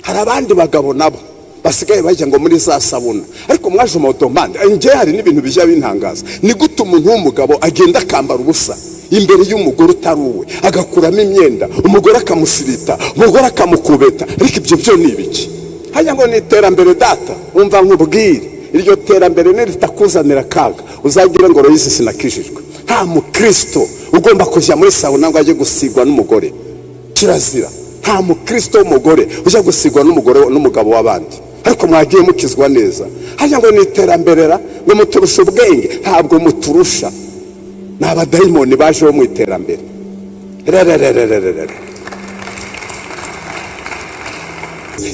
Hari abandi bagabo nabo basigaye bajya ngo muri za sauna. Ariko mwaje umudomande, njye hari n'ibintu bijya bintangaza. Ni gute umuntu w'umugabo agenda akambara ubusa imbere y'umugore utari uwe, agakuramo imyenda, umugore akamusirita, umugore akamukubeta? Ariko ibyo byo ni ibiki? Hajya ngo ni iterambere. Data, umva nkubwire, iryo terambere niritakuzanira akaga, uzagire ngo royizi sinakijijwe. Nta mukristo ugomba kujya muri sauna ngo ajye gusigwa n'umugore, kirazira. Nta mukristo w'umugore ujya gusigwa n'umugore, n'umugabo w'abandi. Ariko mwagiye mukizwa neza? Hajya ngo ni iterambere ra, ngo muturusha ubwenge. Ntabwo muturusha, ni abadayimoni baje bo mu iterambere. Rerererererere,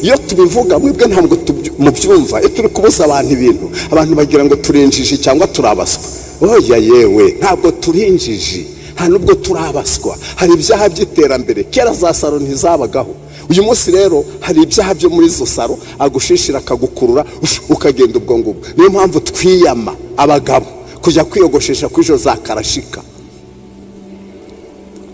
iyo tubivuga mwebwe ntabwo mubyumva. Iyo turi kubuza abantu ibintu, abantu bagira ngo turi injiji cyangwa turabaswa. Oya yewe, ntabwo turi injiji, nta nubwo turabaswa. Hari ibyaha by'iterambere. Kera za salon ntizabagaho. Uyu munsi rero hari ibyaha byo muri izo salon, agushishira, akagukurura, ukagenda ubwo ngubwo. Niyo mpamvu twiyama abagabo kujya kwiyogoshesha kuri izo za karashika.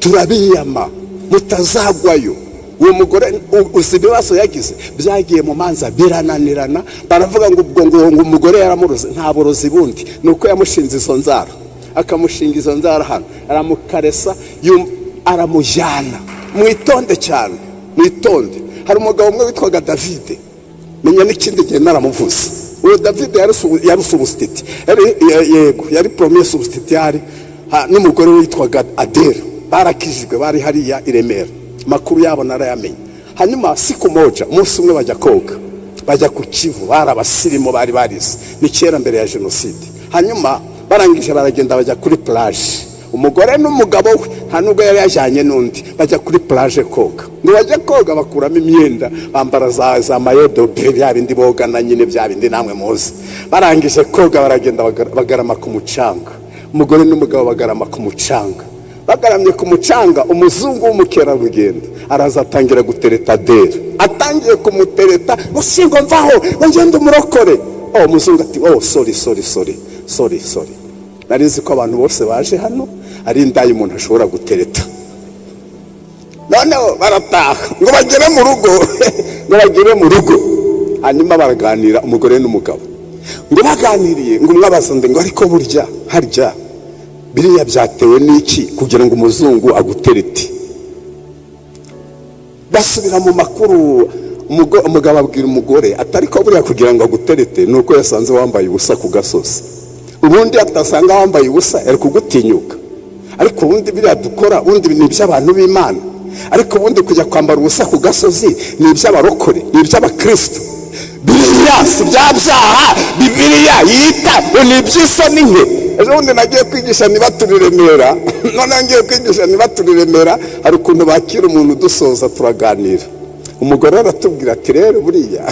Turabiyama mutazagwayo. Uwo mugore uzi ibibazo yagize? Byagiye mu manza birananirana. Baravuga ngo ubwo ngo umugore yaramuroze. Nta burozi bundi, ni uko yamushinze izo nzara, akamushinga izo nzara hano, aramukaresa, aramujyana. Mwitonde cyane, mwitonde. Hari umugabo umwe witwaga Davide, menya n'ikindi gihe naramuvuze. Uwo Davide yari substitut, yego, yari premier substitut. Yari n'umugore we witwaga Adele, barakijijwe, bari hariya i Remera, amakuru yabo narayamenye. Hanyuma siku moja, umunsi umwe bajya koga, bajya ku Kivu. Bari abasirimu, bari barize, ni kera mbere ya jenoside. Hanyuma barangije baragenda bajya kuri plage, umugore n'umugabo we, nta nubwo yari yajyanye n'undi. Bajya kuri plage koga. Ngo bajye koga, bakuramo imyenda, bambara za maillot de bain, bya bindi bogana nyine, bya bindi namwe muzi. Barangije koga baragenda bagarama ku mucanga. Umugore n'umugabo bagarama ku mucanga. Bagaramye ku mucanga, umuzungu w'umukerarugendo araza atangira gutereta Adele. Atangiye kumutereta ngo singo mvaho, ngo ngende umurokore. Oh, umuzungu ati: "Oh, sorry, sorry, sorry, sorry, sorry, nari nzi ko abantu bose baje hano ari indaya umuntu ashobora gutereta." Noneho barataha. Ngo bagere mu rugo, ngo bagere mu rugo, hanyuma baraganira, umugore n'umugabo. Ngo baganiriye, ngo umwe abaza undi ngo: "Ariko burya harya biriya byatewe n'iki kugira ngo umuzungu aguterete?" Basubira mu makuru. Umugabo abwira umugore atari ko buriya kugira ngo aguterete ni uko yasanze wambaye ubusa ku gasozi. Ubundi atasanga wambaye ubusa yari kugutinyuka? Ariko ubundi biriya dukora, ubundi ni iby'abantu b'Imana? Ariko ubundi kujya kwambara ubusa ku gasozi ni iby'abarokore, ni iby'abakristo? Biriya si bya byaha Bibiliya yita ngo ni iby'isoni nke? Ejo bundi nagiye kwigisha niba turi Remera. Noneho ngiye kwigisha niba turi Remera, hari ukuntu bakira umuntu, dusoza turaganira. Umugore aratubwira ati: "Rero buriya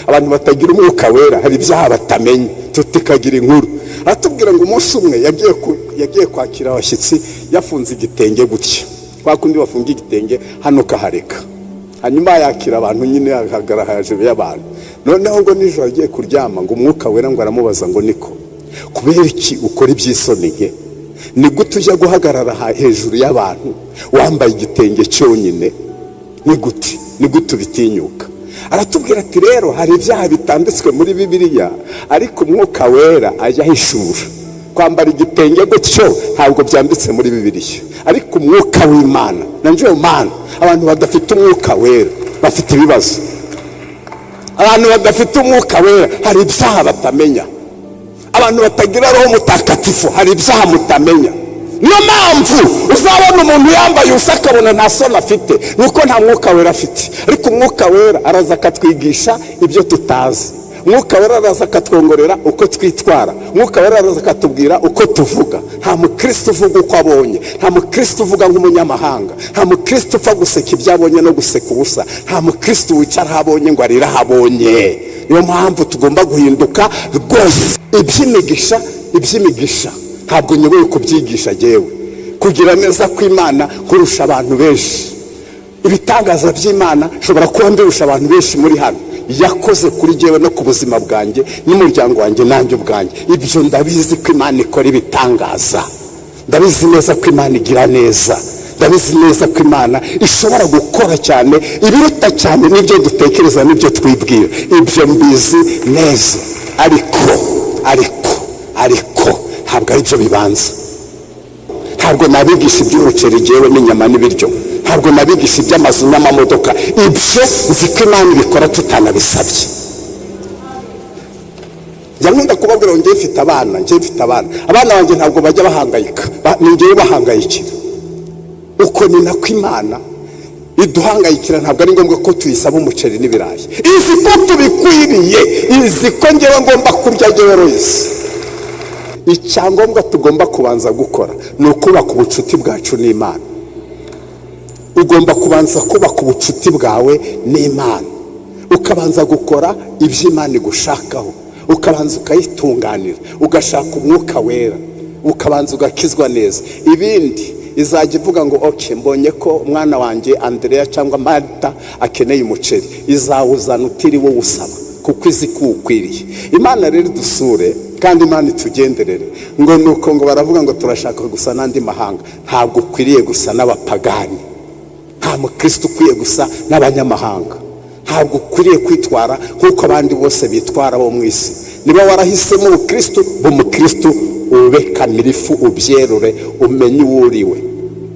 abantu batagira Umwuka Wera hari ibyaha batamenya." Tutikagira inkuru. Aratubwira ngo umunsi umwe yagiye kwakira abashyitsi, yafunze igitenge gutya, kwa kundi bafunga igitenge hano kahareka. Hanyuma yakira abantu nyine, ahagarara hejuru y'abantu. Noneho ngo nijoro agiye kuryama, ngo Umwuka Wera ngo aramubaza ngo: "Niko, kubera iki ukora iby'isoni nke? Ni gute ujya guhagarara hejuru y'abantu wambaye igitenge cyonyine? Ni gute, ni gute ubitinyuka?" Aratubwira ati: "Rero hari ibyaha bitanditswe muri Bibiliya, ariko Umwuka Wera ajya ahishura. Kwambara igitenge gutyo ntabwo byanditse muri Bibiliya, ariko Umwuka w'Imana na njyewe Mana." Abantu badafite Umwuka Wera bafite ibibazo. Abantu badafite Umwuka Wera hari ibyaha batamenya. Abantu batagira Roho Mutakatifu hari ibyaha mutamenya. Niyo mpamvu uzabona umuntu yambaye ubusa akabona nta soni afite, ni uko nta Mwuka Wera afite. Ariko Umwuka Wera araza akatwigisha ibyo tutazi. Umwuka Wera araza akatwongorera uko twitwara. Umwuka Wera araza akatubwira uko tuvuga. Nta mukristo uvuga uko abonye, nta mukristo uvuga nk'umunyamahanga, nta mukristo upfa guseka ibyo abonye no guseka ubusa, nta mukristo wicara aho abonye ngo arire aho abonye. Niyo mpamvu tugomba guhinduka rwose. Iby'imigisha ntabwo nyoboye kubyigisha jyewe. Kugira neza kw'Imana kurusha abantu benshi, ibitangaza by'Imana nshobora kuba mbirusha abantu benshi muri hano, yakoze kuri jyewe no ku buzima bwanjye n'umuryango wanjye nanjye ubwanjye. Ibyo ndabizi ko Imana ikora ibitangaza, ndabizi neza ko Imana igira neza. Ndabizi neza ko Imana ishobora gukora cyane ibiruta cyane n'ibyo dutekereza n'ibyo twibwira. Ibyo mbizi neza, ariko ntabwo ari byo bibanza. Ntabwo nabigisha iby'umuceri ngewe n'inyama n'ibiryo. Ntabwo nabigisha iby'amazu n'amamodoka. Ibyo nzi ko Imana ibikora tutanabisabye. Njya nkunda kubabwira ngo ngewe mfite abana, ngewe mfite abana. Abana banjye ntabwo bajya bahangayika. Ni ngewe bahangayikira. Uko ni nako Imana iduhangayikira. Ntabwo ari ngombwa ko tuyisaba umuceri n'ibirayi. Izi ko tubikwiriye, izi ko ngewe ngomba kurya, ngewe wese. Icyangombwa tugomba kubanza gukora ni ukubaka ubucuti bwacu n'Imana. Ugomba kubanza kubaka ubucuti bwawe n'Imana, ukabanza gukora ibyo Imana igushakaho, ukabanza ukayitunganira, ugashaka Umwuka Wera, ukabanza ugakizwa neza. Ibindi izajya ivuga ngo: "Okay, mbonye ko umwana wanjye Andrea cyangwa Marita akeneye umuceri." Izawuzana utiriwe uwusaba, kuko izi ko uwukwiriye. Imana rero idusure kandi Imana itugenderere. Ngo nuko ngo baravuga ngo turashaka gusa n'andi mahanga. Ntabwo ukwiriye gusa n'abapagani. Nta mukristo ukwiye gusa n'abanyamahanga. Ntabwo ukwiriye kwitwara nk'uko abandi bose bitwara bo mu isi. Niba warahisemo ubukristo, b'umukristo ube kamilifu, ubyerure, umenye uwo uriwe.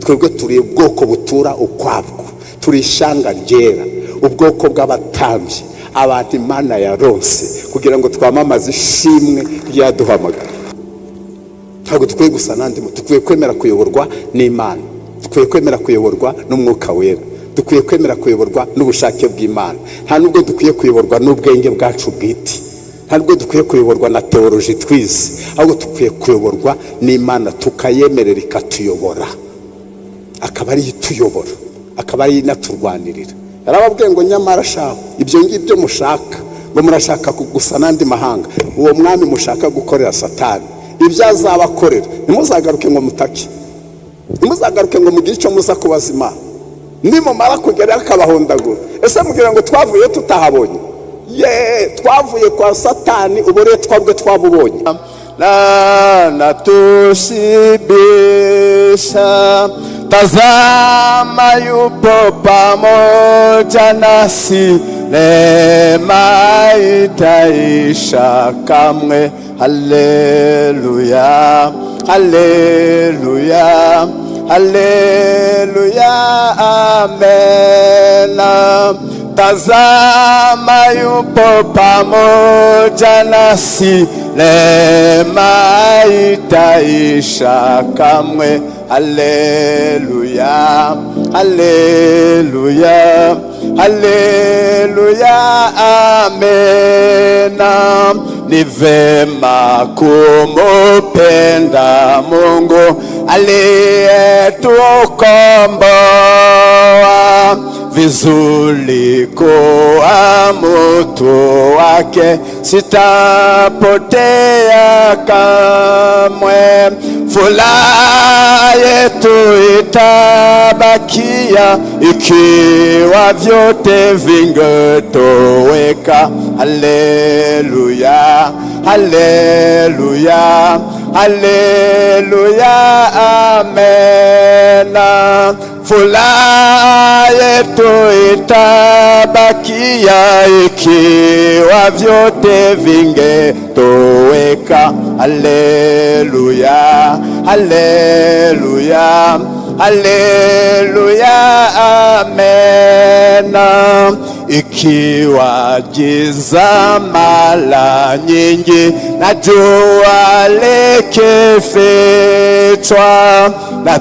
Twebwe turi ubwoko butura ukwabwo, turi ishyanga ryera, ubwoko bw'abatambyi, abantu Imana yaronse kugira ngo twamamaze ishimwe ryaduhamagara. Ntabwo dukwiye gusa n'andi. Dukwiye kwemera kuyoborwa n'Imana, dukwiye kwemera kuyoborwa n'Umwuka Wera, dukwiye kwemera kuyoborwa n'ubushake bw'Imana. Nta nubwo dukwiye kuyoborwa n'ubwenge bwacu bwite, nta nubwo dukwiye kuyoborwa na théologie twize, ahubwo dukwiye kuyoborwa n'Imana, tukayemerera ikatuyobora, akaba ariyo ituyobora, akaba ariyo inaturwanirira. Yarababwiye ngo: "Nyamara shaho, ibyo ngibyo mushaka, ngo murashaka gusa n'andi mahanga, uwo mwami mushaka gukorera Satani, ibyo azabakorera, ntimuzagaruke ngo mutake, ntimuzagaruke ngo mugire icyo muza kubaza Imana nimumara kugerayo akabahondagura." Ese mubwira ngo twavuye tutahabonye? Ye, twavuye kwa Satani, uburetwa bwe twabubonye. Na tushibisha, tazama yupo pamoja nasi, neema itaisha kamwe. Haleluya, haleluya, haleluya, amena. Tazama yupo pamoja nasi, neema itaisha kamwe. Haleluya, haleluya, haleluya, amena. Ni vema kumupenda Mungu aliyetukomboa, vizuri kuwa mutu wake, sitapotea kamwe. Furaha yetu itabakia ikiwa vyote vingetoweka. Haleluya, haleluya, haleluya, amena. Furaha yetu itabakia ikiwa vyote vingetoweka. Haleluya, haleluya, haleluya, amena. Ikiwa giza mara nyingi na jua likifichwa, na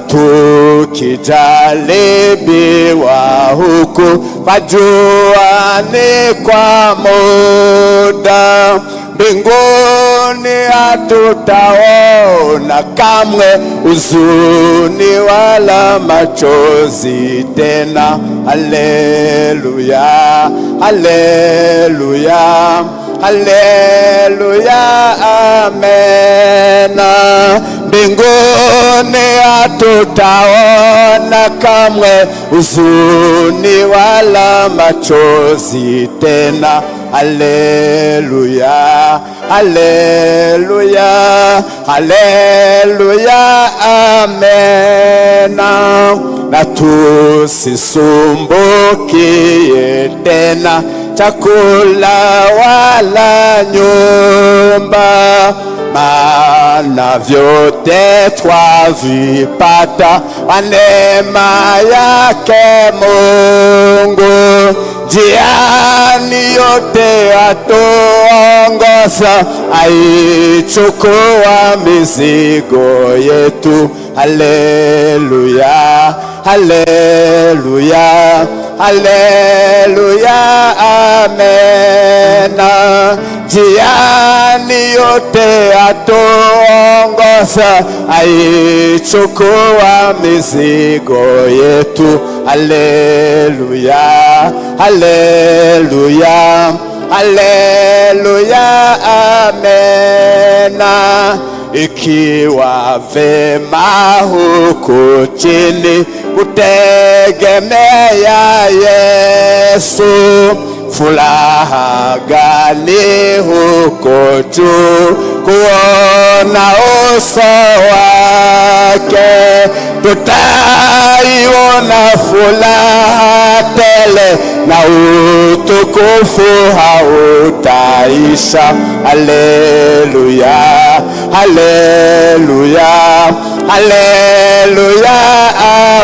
tukijaribiwa huku, twajua ni kwa muda, mbinguni hatutaona kamwe huzuni wala machozi tena. Haleluya, haleluya, haleluya, amena. Haleluya, amena. Mbinguni hatutaona kamwe huzuni wala machozi tena. Haleluya, haleluya, haleluya, amena. Na tusisumbukie tena chakula wala nyumba, maana vyote twavipata kwa neema yake Mungu. Njiani yote atuongoza, aichukua mizigo yetu. Haleluya, haleluya, haleluya, amena. Njiani yote atuongoza, aichukua mizigo yetu. Haleluya, haleluya, haleluya, amena. Ikiwa vema huku chini kutegemea Yesu, furaha gani huko juu kuona uso wake, tutaiona furaha tele na utukufu hautaisha. Haleluya, haleluya, haleluya,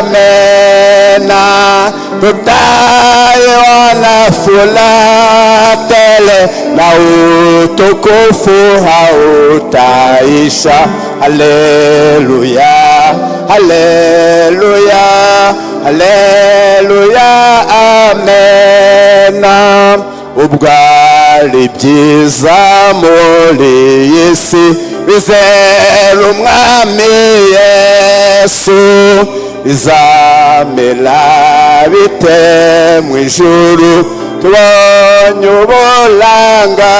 amena. Tutaiona furaha tele na utukufu hautaisha. Haleluya, haleluya, haleluya, amena. Ubwo ari byiza muri iyi si bizera Umwami Yesu, bizamera bite mu ijuru tubonye uburanga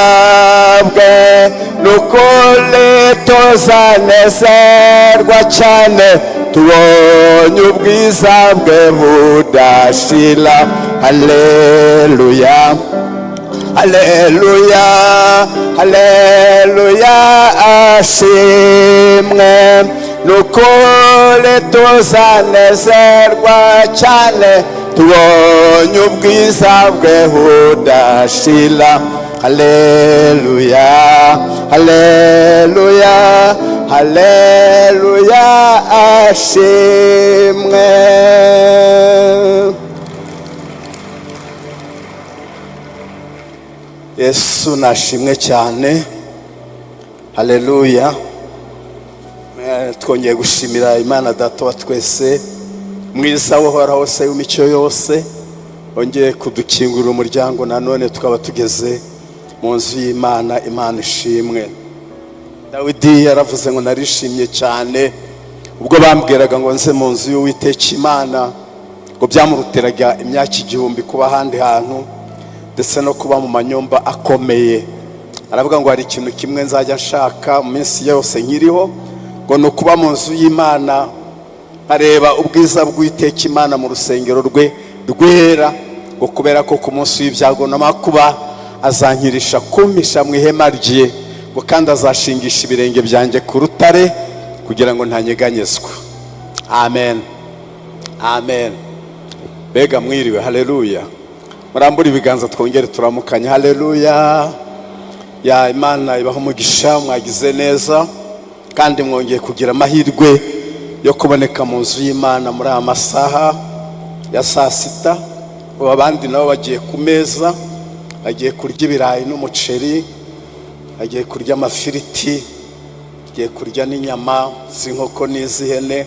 bwe? Nukuri tuzanezerwa cyane tubonye ubwiza bwe budashira. Haleluya, haleluya, haleluya, ashimwe. Nukuri tuzanezerwa cyane tubonye ubwiza bwe budashira. Haleluya, haleluya, haleluya, ashimwe. Yesu nashimwe cyane. Haleluya. Twongeye gushimira Imana Data wa twese mwiza, uhoraho se w'imico yose, wongeye kudukingurira umuryango nanone tukaba tugeze mu nzu y'Imana. Imana ishimwe. Dawidi yaravuze ngo: "Narishimye cyane ubwo bambwiraga ngo nze mu nzu y'Uwiteka Imana," ngo byamurutiraga imyaka 1000 kuba ahandi hantu, ndetse no kuba mu manyumba akomeye. Aravuga ngo: "Hari ikintu kimwe nzajya nshaka mu minsi yose nkiriho," ngo ni ukuba mu nzu y'Imana, nkareba ubwiza bw'Uwiteka Imana mu rusengero rwe rwera, ngo kubera ko ku munsi w'ibyago n'amakuba azankirisha kumpisha mu ihema rye, ngo kandi azashingisha ibirenge byanjye ku rutare kugira ngo ntanyeganyezwa. Amen, amen. Mbega mwiriwe! Haleluya! Murambure ibiganza twongere turamukanye. Haleluya! Ya Imana ibaho umugisha. Mwagize neza kandi mwongeye kugira amahirwe yo kuboneka mu nzu y'Imana muri aya masaha ya saa sita. Ubu abandi nabo bagiye ku meza, bagiye kurya ibirayi n'umuceri, bagiye kurya amafiriti, bagiye kurya n'inyama z'inkoko n'iz'ihene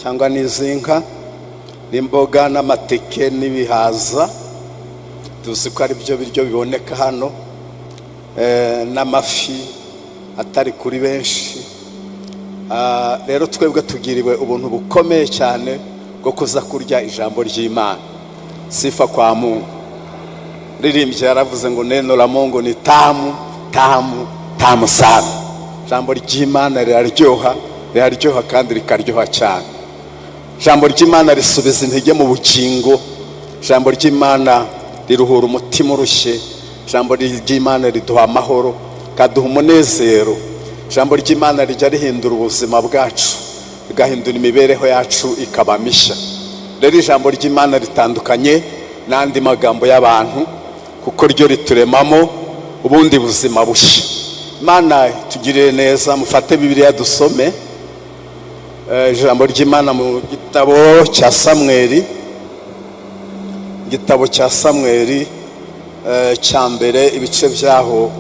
cyangwa n'iz'inka, n'imboga n'amateke n'ibihaza. Tuzi ko ari byo biryo biboneka hano, n'amafi atari kuri benshi. Rero twebwe tugiriwe ubuntu bukomeye cyane bwo kuza kurya ijambo ry'Imana. Sifa kwa Mungu. Ririmbyi yaravuze ngo: "Neno la Mungu ni tamu." Tamu tamu sana. Ijambo ry'Imana riraryoha, riraryoha kandi rikaryoha cyane. Ijambo ry'Imana risubiza intege mu bugingo. Ijambo ry'Imana riruhura umutima urushye. Ijambo ry'Imana riduha amahoro, rikaduha umunezero. Ijambo ry'Imana rijya rihindura ubuzima bwacu, rigahindura imibereho yacu ikaba mishya. Rero ijambo ry'Imana ritandukanye n'andi magambo y'abantu, kuko ryo rituremamo ubundi buzima bushya. Imana tugirire neza. Mufate Bibiliya dusome ijambo ry'Imana mu gitabo cya Samweri, igitabo cya Samweri cya mbere, ibice byaho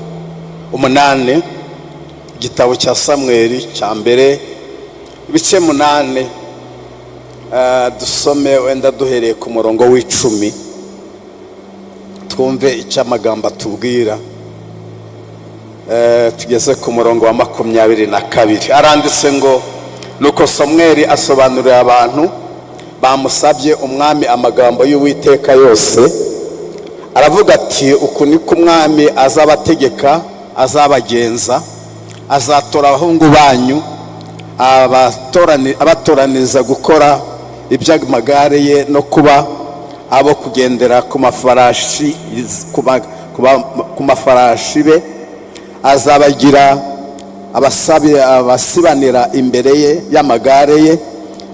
8. Igitabo cya Samweri cya mbere, ibice 8, dusome wenda duhereye ku murongo w'10, twumve icyo amagambo atubwira. Tugeze ku murongo wa 22, aranditse ngo: "Nuko Samweli asobanurira abantu bamusabye umwami amagambo y'Uwiteka yose. Aravuga ati: 'Uku niko umwami azabategeka, azabagenza: azatora abahungu banyu, abatoraniza gukora iby'amagare ye no kuba abo kugendera ku mafarashi, ku mafarashi be. Azabagira abasibanira imbere ye y'amagare ye,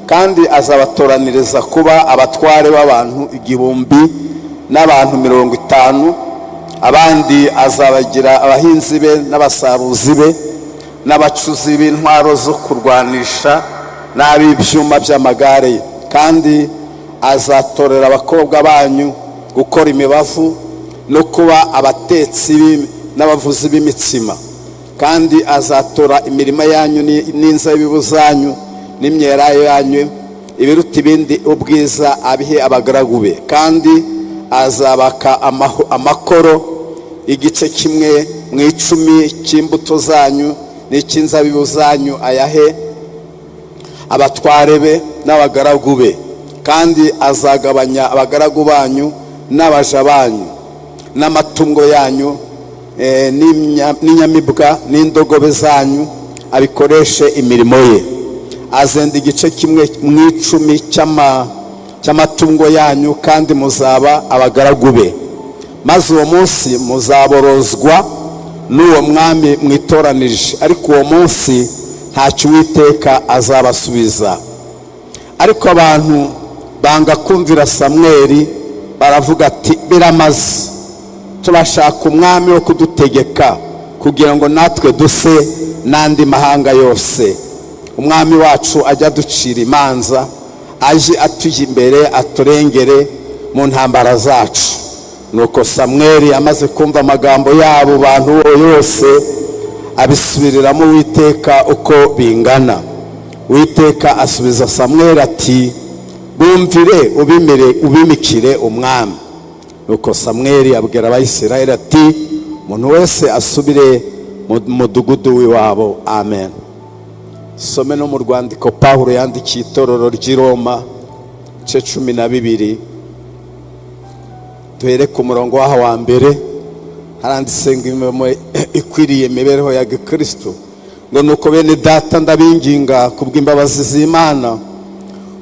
kandi azabatoraniriza kuba abatware b'abantu 1000 n'abantu 50. Abandi azabagira abahinzi be n'abasaruzi be n'abacuzi b'intwaro zo kurwanisha n'ab'ibyuma by'amagare ye. Kandi azatorera abakobwa banyu gukora imibavu no kuba abatetsi n'abavuzi b'imitsima. Kandi azatora imirima yanyu n'inzabibu zanyu n'imyelayo yanyu ibiruta ibindi ubwiza, abihe abagaragu be. Kandi azabaka amakoro igice kimwe mu icumi cy'imbuto zanyu n'icy'inzabibu zanyu, ayahe abatware be n'abagaragu be. Kandi azagabanya abagaragu banyu n'abaja banyu n'amatungo yanyu, n'inyamibwa n'indogobe zanyu, abikoreshe imirimo ye. Azenda igice kimwe mu icumi cy'amatungo yanyu, kandi muzaba abagaragu be. Maze uwo munsi muzaborozwa n'uwo mwami mwitoranije, ariko uwo munsi ntacyo Uwiteka azabasubiza.' Ariko abantu banga kumvira Samweli, baravuga ati: 'Biramaze! Turashaka umwami wo kudutegeka, kugira ngo natwe duse n'andi mahanga yose. Umwami wacu ajya aducira imanza, aje atujya imbere, aturengere mu ntambara zacu.' Nuko Samweli amaze kumva amagambo yabo bantu yose, abisubiriramo Uwiteka uko bingana. Uwiteka asubiza Samweli ati: 'Bumvire, ubimire, ubimikire umwami.' Nuko Samweli abwira Abayisiraheli ati: 'Umuntu wese asubire mu mudugudu w'iwabo.' Amen." Some no mu rwandiko Pawulo yandikiye itorero ry'i Roma, igice 12, duhere ku murongo waho wa mbere. Haranditse ngo: "Imirimo ikwiriye imibereho ya gikristo", ngo: "Nuko bene Data, ndabinginga kubw'imbabazi z'Imana,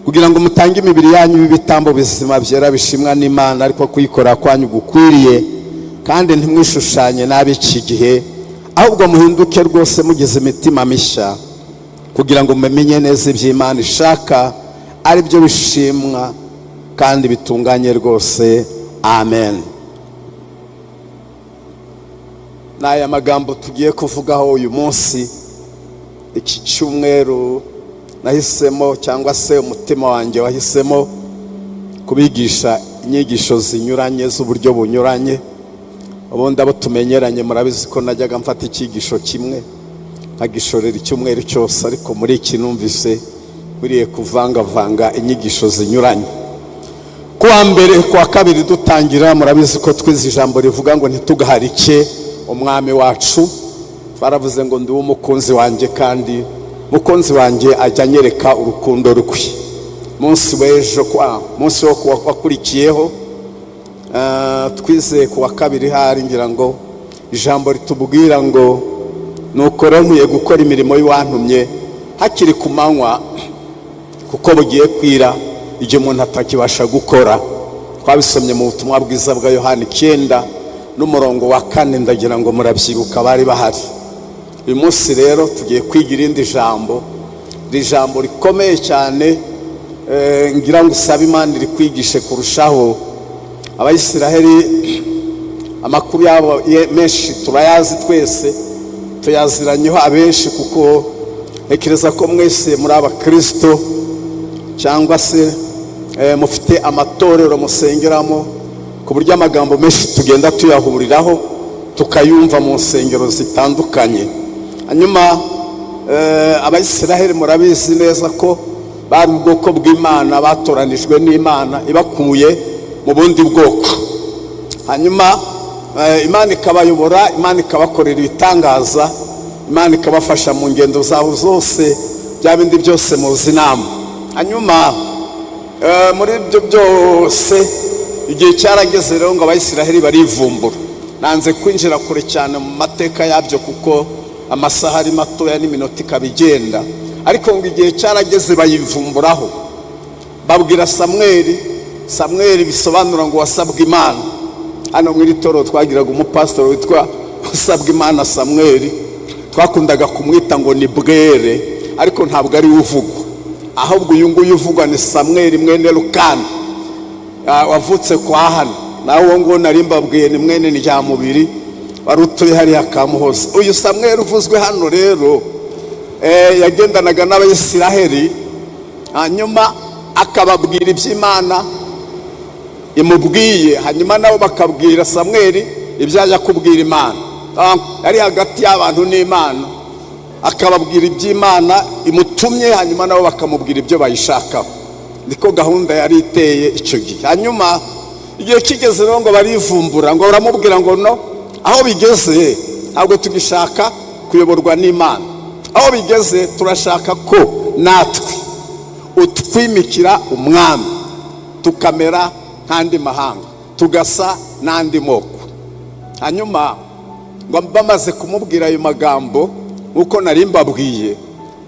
kugira ngo mutange imibiri yanyu y'ibitambo bizima, byera, bishimwa n'Imana, ariko kuyikora kwanyu gukwiriye. Kandi ntimwishushanye n'ab'iki gihe, ahubwo muhinduke rwose mugize imitima mishya, kugira ngo mumenye neza iby'Imana ishaka, ari byo bishimwa kandi bitunganye rwose." Amen. Ni aya magambo tugiye kuvugaho uyu munsi. Iki cyumweru nahisemo, cyangwa se umutima wanjye wahisemo, kubigisha inyigisho zinyuranye z'uburyo bunyuranye. Ubundi abo tumenyeranye murabizi ko najyaga mfata icyigisho kimwe nkagishorera icyumweru cyose, ariko muri iki numvise nkwiriye kuvangavanga inyigisho zinyuranye. Kuwa mbere, kuwa kabiri dutangira, murabizi ko twize ijambo rivuga ngo ntitugaharike umwami wacu. Twaravuze ngo ndi umukunzi wanjye, kandi mukunzi wanjye ajya anyereka urukundo rwe. Munsi w'ejo, kwa munsi wo kuwa wakurikiyeho, twize ku wa kabiri, hari ngira ngo Ijambo ritubwira ngo: "Nuko rero nkwiye gukora imirimo y'uwantumye hakiri ku manywa, kuko bugiye kwira igihe umuntu atakibasha gukora." Twabisomye mu butumwa bwiza bwa Yohani 9 n'umurongo wa 4. Ndagira ngo murabyibuka, bari bahari. Uyu munsi rero tugiye kwiga irindi jambo, iri jambo rikomeye cyane. Ngira ngo usabe Imana irikwigishe kurushaho. Abayisiraheli, amakuru yabo menshi turayazi twese, tuyaziranyeho abenshi, kuko ntekereza ko mwese muri abakirisito cyangwa se mufite amatorero musengeramo, ku buryo amagambo menshi tugenda tuyahuriraho, tukayumva mu nsengero zitandukanye. Hanyuma Abayisiraheli murabizi neza ko bari ubwoko bw'Imana, batoranijwe n'Imana ibakuye mu bundi bwoko. Hanyuma Imana ikabayobora, Imana ikabakorera ibitangaza, Imana ikabafasha mu ngendo zabo zose, bya bindi byose muzi inama. Hanyuma muri ibyo byose, igihe cyarageze rero ngo Abayisiraheli barivumbura. Nanze kwinjira kure cyane mu mateka yabyo kuko amasaha ari matoya n'iminota ikaba igenda, ariko ngo igihe cyarageze bayivumburaho, babwira Samweri. Samweri bisobanura ngo wasabwe Imana. Hano mu iri torero twagiraga umupasitori witwa Usabwa Imana Samweri, twakundaga kumwita ngo ni Bwere, ariko ntabwo ari we uvugwa. Ahubwo uyu nguyu uvugwa ni Samweri mwene Rukana wavutse kwa Hano. Nawe uwo nguwo nari mbabwiye ni mwene Ndyamubiri wari utuye hariya Kamuhoza. Uyu Samweri uvuzwe hano rero yagendanaga n'Abayisiraheli, hanyuma akababwira iby'Imana imubwiye, hanyuma nabo bakabwira Samweri ibyo ajya kubwira Imana. Yari hagati y'abantu n'Imana, akababwira iby'Imana imutumye, hanyuma nabo bakamubwira ibyo bayishakaho. Niko gahunda yari iteye icyo gihe. Hanyuma igihe kigeze rero ngo barivumbura, ngo baramubwira ngo: "No, aho bigeze ntabwo tugishaka kuyoborwa n'Imana, aho bigeze turashaka ko natwe utwimikira umwami, tukamera nk'andi mahanga, tugasa n'andi moko." Hanyuma ngo bamaze kumubwira ayo magambo nk'uko nari mbabwiye,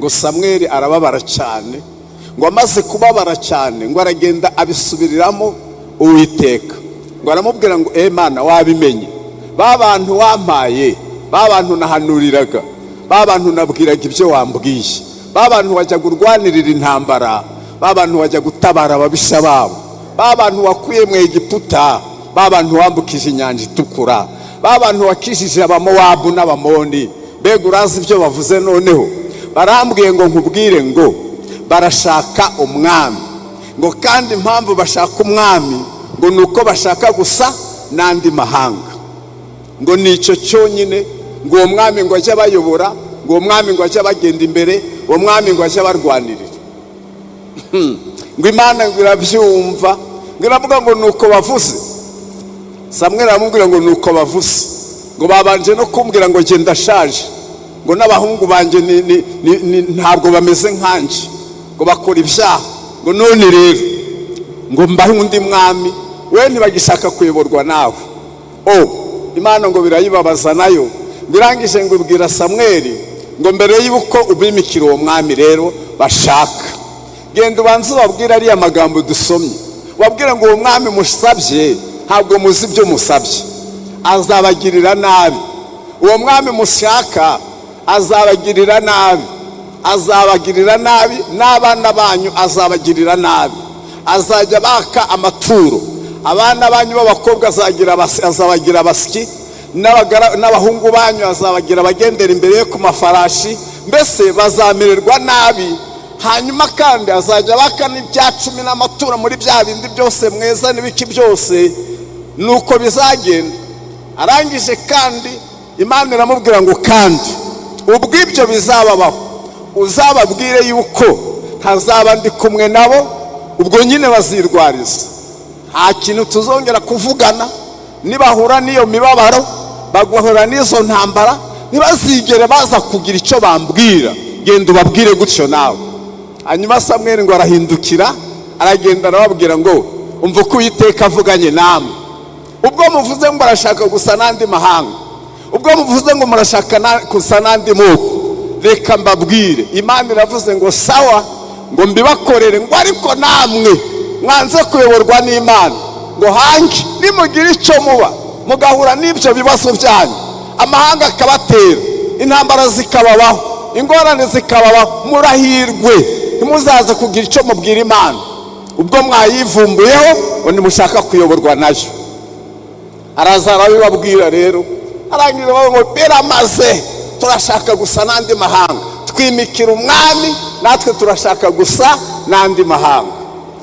ngo Samweri arababara cyane. Ngo amaze kubabara cyane, ngo aragenda abisubiriramo Uwiteka, ngo aramubwira ngo: "E Mana, wabimenye, ba bantu wampaye, ba bantu nahanuriraga, ba bantu nabwiraga ibyo wambwiye, ba bantu wajya urwanirira intambara, ba bantu wajya gutabara ababisha babo, ba bantu wakuye mu Egiputa, ba bantu wambukije Inyanja Itukura, ba bantu wakijije Abamowabu n'Abamoni, mbega urazi ibyo bavuze? Noneho barambwiye ngo nkubwire ngo barashaka umwami, ngo kandi impamvu bashaka umwami ngo ni uko bashaka gusa n'andi mahanga, ngo ni icyo cyonyine, ngo uwo mwami ngo ajye abayobora, ngo uwo mwami ngo ajye abagenda imbere, uwo mwami ngo ajye abarwanirira." Ngo Imana ngo irabyumva, ngo iravuga ngo: "Ni uko bavuze?" Samweri aramubwira ngo: "Ni uko bavuze." Ngo: "Babanje no kumbwira ngo njye ndashaje, ngo n'abahungu banjye ntabwo bameze nkanjye, ngo bakora ibyaha, ngo none rero ngo mbahe undi mwami we, ntibagishaka kuyoborwa nawe." O Imana ngo birayibabaza nayo. Ngo irangije ngo ibwira Samweri ngo: "Mbere y'uko ubimikira uwo mwami rero bashaka, genda ubanze ubabwire ariya magambo dusomye, ubabwire ngo uwo mwami musabye ntabwo muzi ibyo musabye, azabagirira nabi. Uwo mwami mushaka azabagirira nabi, azabagirira nabi n'abana banyu, azabagirira nabi. Azajya baka amaturo, abana banyu b'abakobwa azabagira abasyi, n'abahungu banyu azabagira abagendera imbere ye ku mafarashi, mbese bazamererwa nabi. Hanyuma kandi azajya baka n'ibya cumi n'amaturo muri bya bindi byose mweza n'ibiki byose, nuko bizagenda." Arangije kandi Imana iramubwira ngo: "Kandi ubwo ibyo bizababaho, uzababwire yuko ntazaba ndi kumwe nabo. Ubwo nyine bazirwariza, nta kintu tuzongera kuvugana. Nibahura n'iyo mibabaro, bagahura n'izo ntambara, ntibazigere baza kugira icyo bambwira. Genda ubabwire gutyo nawe." Hanyuma Samweri ngo arahindukira, aragenda, arababwira ngo: "Umva uko Uwiteka avuganye namwe. Ubwo muvuze ngo arashaka gusa n'andi mahanga, Ubwo muvuze ngo murashaka gusa n'andi moko, reka mbabwire, Imana iravuze ngo sawa, ngo mbibakorere, ngo ariko namwe mwanze kuyoborwa n'Imana, ngo hange nimugire icyo muba mugahura n'ibyo bibazo byanyu, amahanga akabatera, intambara zikababaho, ingorane zikababaho, murahirwe ntimuzaze kugira icyo mubwira Imana ubwo mwayivumbuyeho ngo ntimushaka kuyoborwa nayo. Araza arabibabwira rero, arangiza bavuga ngo biramaze, turashaka gusa n'andi mahanga, twimikira umwami, natwe turashaka gusa n'andi mahanga.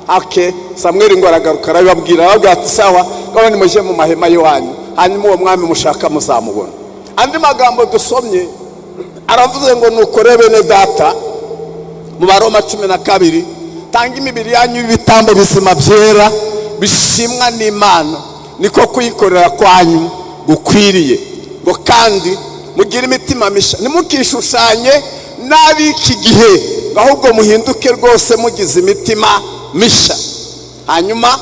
Ake Samweri ngo aragaruka arabibabwira, arababwira ati sawa, ngaho nimujye mu mahema y'iwanyu, hanyuma uwo mwami mushaka muzamubona. Andi magambo dusomye aravuze ngo nuko rero bene data, mu Baroma 12, tanga imibiri yanyu y'ibitambo bizima byera bishimwa n'Imana, niko kuyikorera kwanyu gukwiriye. Ngo kandi mugire imitima mishya, ntimukishushanye n'ab'iki gihe, ngo ahubwo muhinduke rwose mugize imitima mishya, hanyuma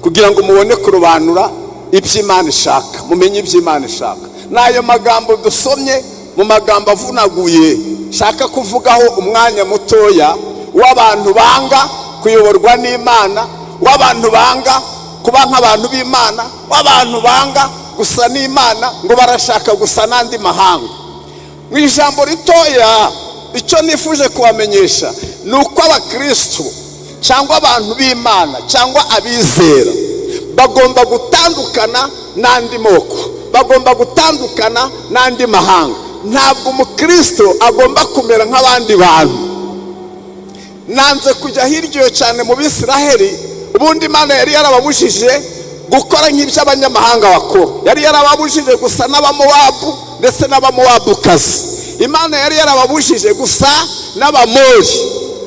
kugira ngo mubone kurobanura ibyo Imana ishaka, mumenye ibyo Imana ishaka. N'ayo magambo dusomye mu magambo avunaguye, nshaka kuvugaho umwanya mutoya w'abantu banga kuyoborwa n'Imana, w'abantu banga kuba nk'abantu b'Imana, w'abantu banga gusa n'Imana, ngo barashaka gusa n'andi mahanga. Mu ijambo ritoya, icyo nifuje kubamenyesha ni uko abakristo cyangwa abantu b'Imana cyangwa abizera bagomba gutandukana n'andi moko, bagomba gutandukana n'andi mahanga. Ntabwo umukristo agomba kumera nk'abandi bantu. Nanze kujya hirya iyo cyane mu Bisiraheli. Ubundi Imana yari yarababujije gukora nk'ibyo abanyamahanga bakora, yari yarababujije gusa n'Abamowabu ndetse n'Abamowabukazi. Imana yari yarababujije gusa n'Abamori.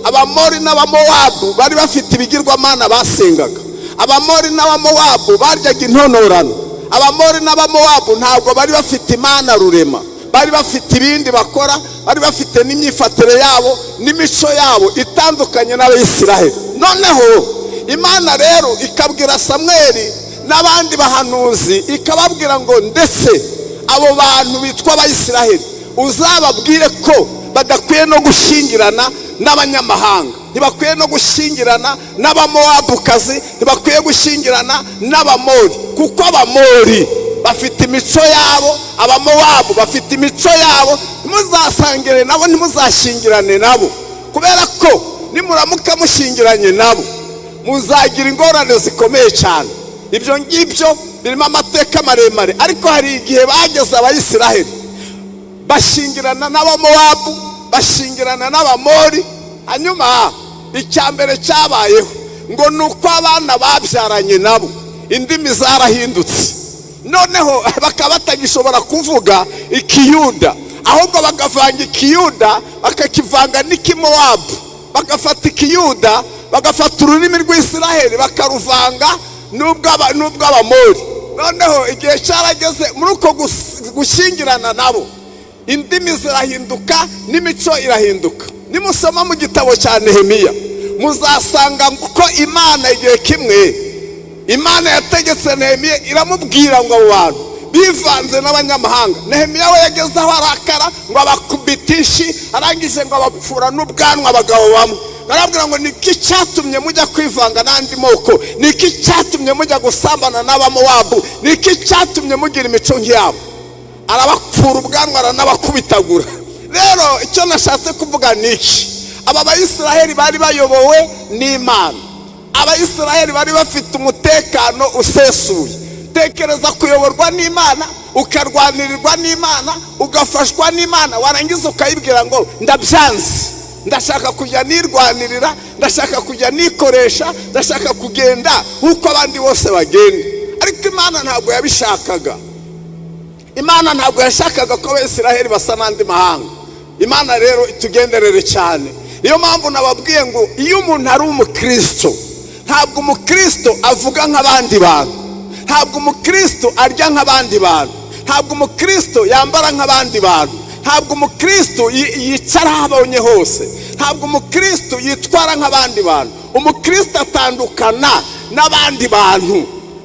Abamori n'Abamowabu bari bafite ibigirwamana basengaga. Abamori n'Abamowabu baryaga intonorano. Abamori n'Abamowabu ntabwo bari bafite Imana rurema, bari bafite ibindi bakora, bari bafite n'imyifatire yabo n'imico yabo itandukanye n'Abayisiraheli. Noneho Imana rero ikabwira Samweli n'abandi bahanuzi, ikababwira ngo ndetse abo bantu bitwa Abayisiraheli uzababwire ko badakwiye no gushyingirana n'abanyamahanga, ntibakwiye no gushyingirana n'Abamowabukazi, ntibakwiye gushyingirana n'Abamori, kuko Abamori bafite imico yabo, Abamowabu bafite imico yabo. Ntimuzasangire nabo, ntimuzashyingirane nabo, kubera ko nimuramuka mushyingiranye nabo muzagira ingorane zikomeye cyane. Ibyo ngibyo birimo amateka maremare, ariko hari igihe bageze Abayisiraheli bashyingirana n'Abamowabu, bashyingirana n'Abamori. Hanyuma icya mbere cyabayeho ngo ni uko abana babyaranye nabo indimi zarahindutse, noneho bakaba batagishobora kuvuga Ikiyuda, ahubwo bagavanga Ikiyuda bakakivanga n'Ikimowabu, bagafata Ikiyuda, bagafata ururimi rw'Isiraheli bakaruvanga n'ubw'Abamori. Noneho igihe cyarageze muri uko gushyingirana nabo indimi zirahinduka n'imico irahinduka. Nimusoma mu gitabo cya Nehemiya muzasanga ko Imana igihe kimwe Imana yategetse Nehemiya, iramubwira ngo abo bantu bivanze n'abanyamahanga. Nehemiya we yageze aho arakara, ngo abakubita inshi, arangije ngo abapfura n'ubwanwa abagabo bamwe. Barabwira ngo ni iki cyatumye mujya kwivanga n'andi moko? Ni iki cyatumye mujya gusambana n'Abamowabu? Ni iki cyatumye mugira imico nk'iyabo? Arabapfura ubwanwa, aranabakubitagura. Rero icyo nashatse kuvuga ni iki? Aba Bayisiraheli bari bayobowe n'Imana, Abayisiraheli bari bafite umutekano usesuye. Tekereza kuyoborwa n'Imana, ukarwanirirwa n'Imana, ugafashwa n'Imana, warangiza ukayibwira ngo ndabyanze, ndashaka kujya nirwanirira, ndashaka kujya nikoresha, ndashaka kugenda nk'uko abandi bose bagenda. Ariko Imana ntabwo yabishakaga. Imana ntabwo yashakaga ko Abayisiraheli basa n'andi mahanga. Imana rero itugenderere cyane. Niyo mpamvu nababwiye ngo iyo umuntu ari umukristo, ntabwo umukristo avuga nk'abandi bantu, ntabwo umukristo arya nk'abandi bantu, ntabwo umukristo yambara nk'abandi bantu, ntabwo umukristo yicara aho abonye hose, ntabwo umukristo yitwara nk'abandi bantu. Umukristo atandukana n'abandi bantu.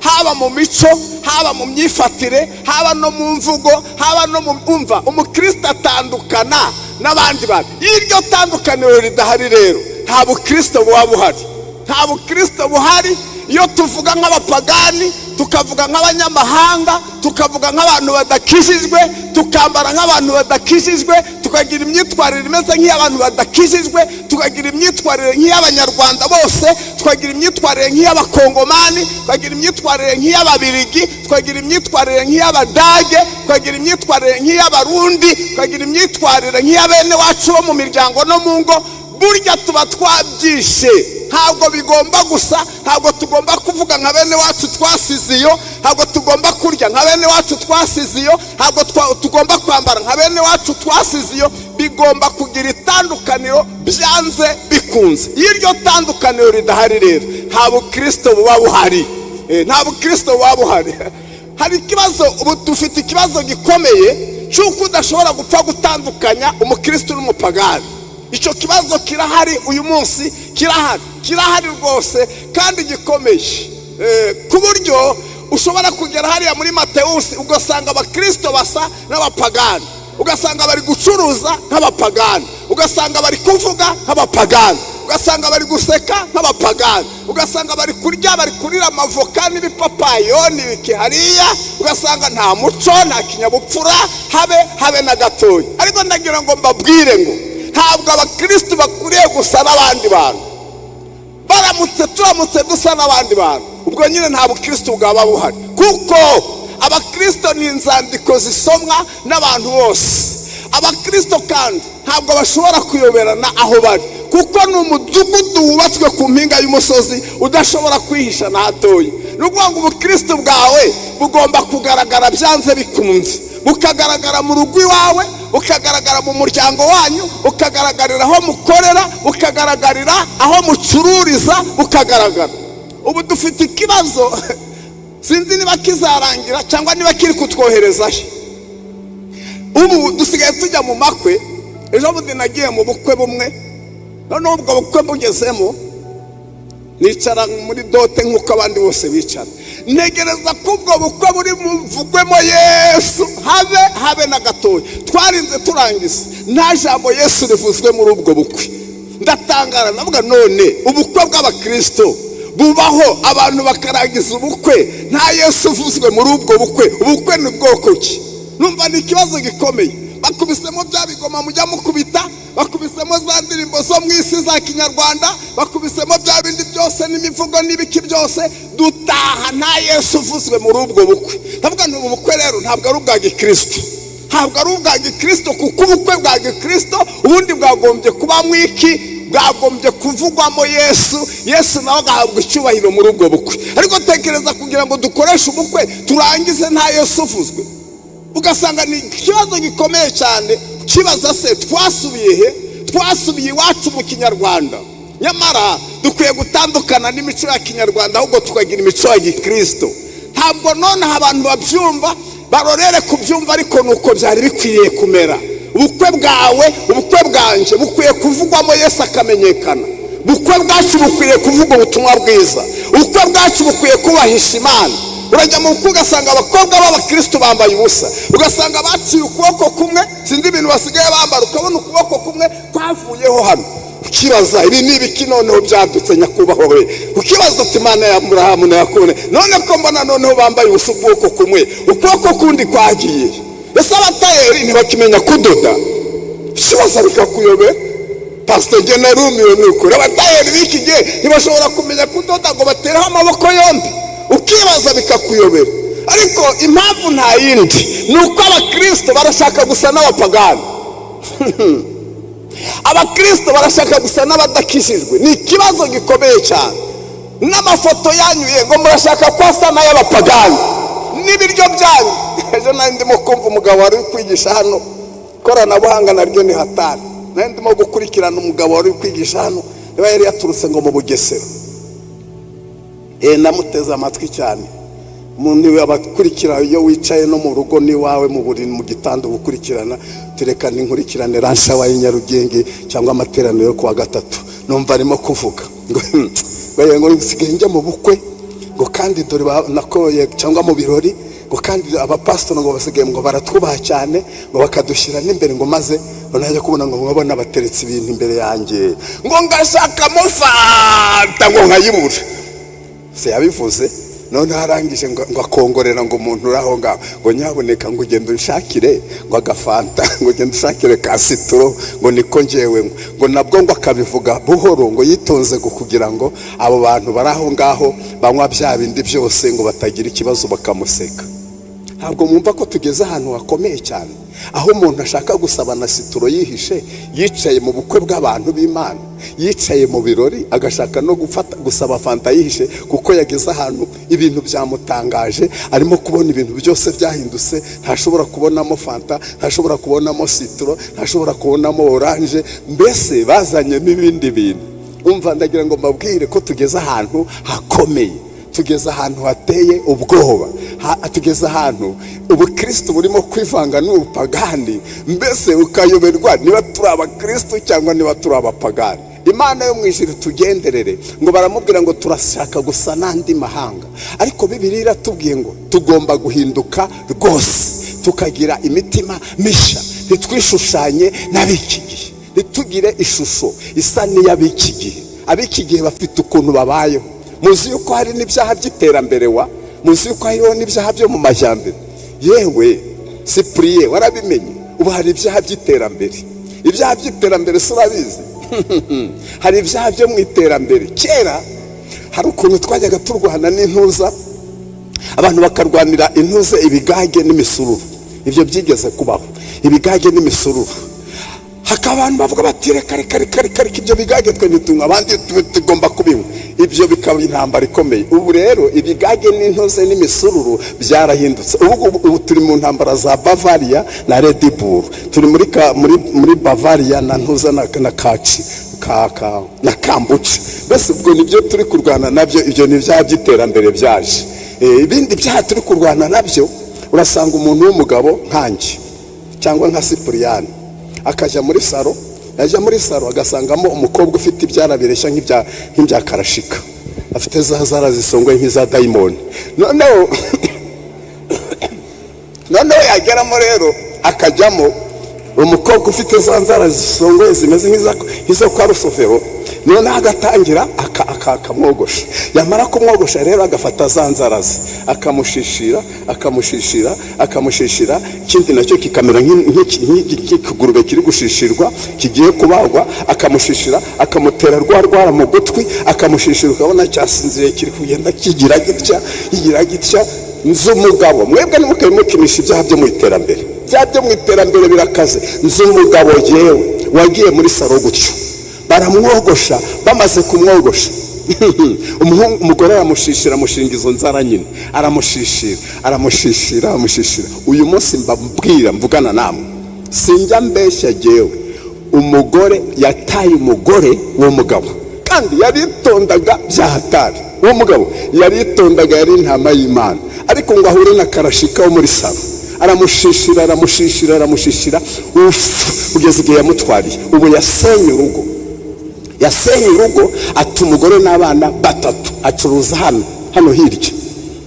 Haba mu mico, haba mu myifatire, haba no mu mvugo, haba no mu umva, umukristo atandukana n'abandi bantu. Iyo iryo tandukaniro ridahari rero, nta bukristo buba buhari, nta bukristo buhari. Iyo tuvuga nk'abapagani, tukavuga nk'abanyamahanga, tukavuga nk'abantu badakijijwe, tukambara nk'abantu badakijijwe, tukagira imyitwarire imeze nk'iy'abantu badakijijwe, tukagira imyitwarire nk'iy'Abanyarwanda bose, tukagira imyitwarire nk'iy'Abakongomani, tukagira imyitwarire nk'iy'Ababirigi, tukagira imyitwarire nk'iy'Abadage, tukagira imyitwarire nk'iy'Abarundi, tukagira imyitwarire nk'iya bene wacu bo mu miryango no mu ngo, burya tuba twabyishe. Ntabwo bigomba gusa, ntabwo tugomba kuvuga nka bene wacu twasize iyo, ntabwo tugomba kurya nka bene wacu twasize iyo, ntabwo tugomba kwambara nka bene wacu twasize iyo. Bigomba kugira itandukaniro byanze bikunze. Iyo iryo tandukaniro ridahari rero, nta bukristo buba buhari. Nta bukristo buba buhari. Hari ikibazo ubu, dufite ikibazo gikomeye cy'uko udashobora gupfa gutandukanya umukristo n'umupagani. Icyo kibazo kirahari uyu munsi, kirahari, kirahari rwose kandi gikomeye, ku buryo ushobora kugera hariya muri Matewusi ugasanga abakristo basa n'abapagani, ugasanga bari gucuruza nk'abapagani, ugasanga bari kuvuga nk'abapagani, ugasanga bari guseka nk'abapagani, ugasanga bari kurya, bari kurira amavoka n'ibipapayo n'ibiki hariya, ugasanga nta muco, nta kinyabupfura habe na gatoya. Ariko ndagira ngo mbabwire ngo ntabwo abakristo bakwiriye gusa n'abandi bantu. Baramutse, turamutse dusa n'abandi bantu, ubwo nyine nta bukristo bwaba buhari, kuko abakristo ni inzandiko zisomwa n'abantu bose. Abakristo kandi ntabwo bashobora kuyoberana aho bari, kuko ni umudugudu wubatswe ku mpinga y'umusozi udashobora kwihisha na hatoya. Ni ukuvuga ngo ubukristo bwawe bugomba kugaragara byanze bikunze, bukagaragara mu rugo iwawe, bukagaragara mu muryango wanyu, bukagaragarira aho mukorera, bukagaragarira aho mucururiza, bukagaragara. Ubu dufite ikibazo, sinzi niba kizarangira cyangwa niba kiri kutwoherezayo. Ubu dusigaye tujya mu makwe. Ejo bundi nagiye mu bukwe bumwe, noneho ubwo bukwe bugezemo nicara muri dot nk'uko abandi bose bicara, ntegereza ko ubwo bukwe buri buvugwemo Yesu, habe na gatoya. Twarinze turangiza nta jambo Yesu rivuzwe muri ubwo bukwe. Ndatangara, ndavuga: none ubukwe bw'abakirisito bubaho, abantu bakarangiza ubukwe nta Yesu uvuzwe muri ubwo bukwe, ubukwe ni bwoko ki? Numva ni ikibazo gikomeye. Bakubisemo bya bigoma mujya mukubita, bakubisemo za ndirimbo zo mu isi za kinyarwanda, bakubisemo bya bindi byose n'imivugo n'ibiki byose, dutaha nta Yesu uvuzwe muri ubwo bukwe. Ndavuga nti ubu bukwe rero ntabwo ari ubwa gikirisito, ntabwo ari ubwa gikirisito, kuko ubukwe bwa gikirisito ubundi bwagombye kubamo iki? Bwagombye kuvugwamo Yesu, Yesu nawe agahabwa icyubahiro muri ubwo bukwe. Ariko tekereza kugira ngo dukoreshe ubukwe turangize nta Yesu uvuzwe, ugasanga ni ikibazo gikomeye cyane. Ukibaza se twasubiye he? Twasubiye iwacu mu kinyarwanda. Nyamara dukwiye gutandukana n'imico ya kinyarwanda, ahubwo tukagira imico ya gikirisito. Ntabwo noneho abantu babyumva, barorere kubyumva, ariko ni uko byari bikwiriye kumera. Ubukwe bwawe, ubukwe bwanjye bukwiye kuvugwamo Yesu akamenyekana. Ubukwe bwacu bukwiye kuvuga ubutumwa bwiza. Ubukwe bwacu bukwiye kubahisha Imana. Urajya mu bukwe ugasanga abakobwa b'abakirisitu bambaye ubusa, ugasanga baciye ukuboko kumwe, sinzi ibintu basigaye bambara, ukabona ukuboko kumwe kwavuyeho hano, ukibaza ibi ni ibiki noneho byadutse nyakubahwa we? Ukibaza uti: Imana ya Aburahamu na Yakobo, none ko mbona noneho bambaye ubusa ukuboko kumwe, ukuboko kundi kwagiye? Ese abatayeri ntibakimenya kudoda? Ikibazo bikakuyobera. Pasiteri, njye narumiwe ni ukuri. Abatayeri b'iki gihe ntibashobora kumenya kudoda ngo batereho amaboko yombi? Ukibaza bikakuyobera. Ariko impamvu nta yindi, ni uko abakirisito barashaka gusa n'abapagani, abakirisito barashaka gusa n'abadakijijwe. Ni ikibazo gikomeye cyane. N'amafoto yanyu ye ngo murashaka ko asa n'ay'abapagani, n'ibiryo byanyu. Ejo nari ndimo kumva umugabo wari uri kwigisha hano. Ikoranabuhanga naryo ni hatari. Nari ndimo gukurikirana umugabo wari uri kwigisha hano, niba yari yaturutse ngo mu Bugesera. Namuteze amatwi cyane. Umuntu abakurikira iyo wicaye no mu rugo n'iwawe mu buriri, mu gitanda, ugukurikirana, tureka n'inkurikirane ranshawa y'i Nyarugenge cyangwa amateraniro yo kuwa gatatu. Numva arimo kuvuga ngo nsigaye njya mu bukwe. Ngo kandi dore nakoye cyangwa mu birori, ngo kandi abapasitori ngo basigaye ngo baratwubaha cyane, ngo bakadushyira n'imbere, ngo maze ngo najya kubona ngo nkabona bateretse ibintu imbere yanjye, ngo ngashakamo fanta, ngo nkayibura. Se yabivuze, noneho arangije ngo akongorera ngo umuntu uri aho ngaho, ngo nyaboneka, ngo ugende unshakire ngo agafanta, ngo ugende ushakire ka citron, ngo niko ngewe ngo nabwo ngo akabivuga buhoro, ngo yitonze, ngo kugira ngo abo bantu bari aho ngaho banywa bya bindi byose ngo batagira ikibazo bakamuseka. Ntabwo mwumva ko tugeze ahantu hakomeye cyane, aho umuntu ashaka gusaba na citron yihishe, yicaye mu bukwe bw'abantu b'Imana, yicaye mu birori, agashaka no gufata gusaba fanta yihishe, kuko yageze ahantu ibintu byamutangaje, arimo kubona ibintu byose byahindutse, ntashobora kubonamo fanta, ntashobora kubonamo citron, ntashobora kubonamo orange, mbese bazanyemo ibindi bintu. Umva, ndagira ngo mbabwire ko tugeze ahantu hakomeye, tugeze ahantu hateye ubwoba, tugeze ahantu ubukristo burimo kwivanga n'ubupagani, mbese ukayoberwa niba turi abakristo cyangwa niba turi abapagani. Imana yo mu ijuru tugenderere. Ngo baramubwira ngo turashaka gusa n'andi mahanga, ariko Bibiliya iratubwiye ngo tugomba guhinduka rwose, tukagira imitima mishya, ntitwishushanye n'ab'iki gihe, ntitugire ishusho isa n'iy'ab'iki gihe. Ab'iki gihe bafite ukuntu babayeho. Muzi yuko hari n'ibyaha by'iterambere wa? Muzi yuko hariho n'ibyaha byo mu majyambere? Yewe Sipuriye, warabimenye? Ubu hari ibyaha by'iterambere. Ibyaha by'iterambere si urabizi? Hari ibyaha byo mu iterambere. Kera hari ukuntu twajyaga turwana n'intuza, abantu bakarwanira intuze, ibigage n'imisururu. Ibyo byigeze kubaho, ibigage n'imisururu. Hakaba abantu bavuga bati: "Reka, reka, reka, reka, reka, ibyo bigage twe ntitunywa, abandi tugomba kubinywa." Ibyo bikaba intambara ikomeye. Ubu rero ibigage n'intoze n'imisururu byarahindutse. Ubu turi mu ntambara za Bavaria na Red Bull. Turi muri Bavaria na ntuza na kaci ka na kombucha. Mbese ubwo nibyo turi kurwana nabyo. Ibyo ni ibyaha by'iterambere byaje. Ibindi byaha turi kurwana nabyo, urasanga umuntu w'umugabo nkanjye cyangwa nka Sipuriyani akajya muri salon, yajya muri salon agasangamo umukobwa ufite ibyara bireshya nk'ibya karashika, afite za zara zisongoye nk'iza dayimoni. Noneho yageramo rero, akajyamo umukobwa ufite za nzara zisongoye zimeze nk'izo kwa Rusofero, noneho agatangira akamwogosha. Yamara kumwogosha rero, agafata za nzara ze, akamushishira, akamushishira, akamushishira, ikindi nacyo kikamera nk'ikigurube kiri gushishirwa, kigiye kubagwa. Akamushishira, akamutera rwa rwara mu gutwi, akamushishira, ukabona cyasinziriye, kiri kugenda kigira gitya, kigira gitya. Nzi umugabo, mwebwe ntimukabe mukinisha ibyaha byo mu iterambere, ibyaha byo mu iterambere birakaze. Nzi umugabo yewe wagiye muri salon gutyo, baramwogosha. Bamaze kumwogosha, umugore aramushishira, amushinga izo nzara nyine, aramushishira, aramushishira, aramushishira. Uyu munsi mbabwira, mvugana namwe, sinjya mbeshya jyewe, umugore yataye umugore. Uwo mugabo kandi yaritondaga byahatari, uwo mugabo yaritondaga, yari intama y'Imana, ariko ngo ahure na karashika wo muri salon, aramushishira, aramushishira, aramushishira, ufu, kugeza igihe yamutwariye. Ubu yasenye urugo, yasenye urugo, ata umugore n'abana batatu. Acuruza hano hirya,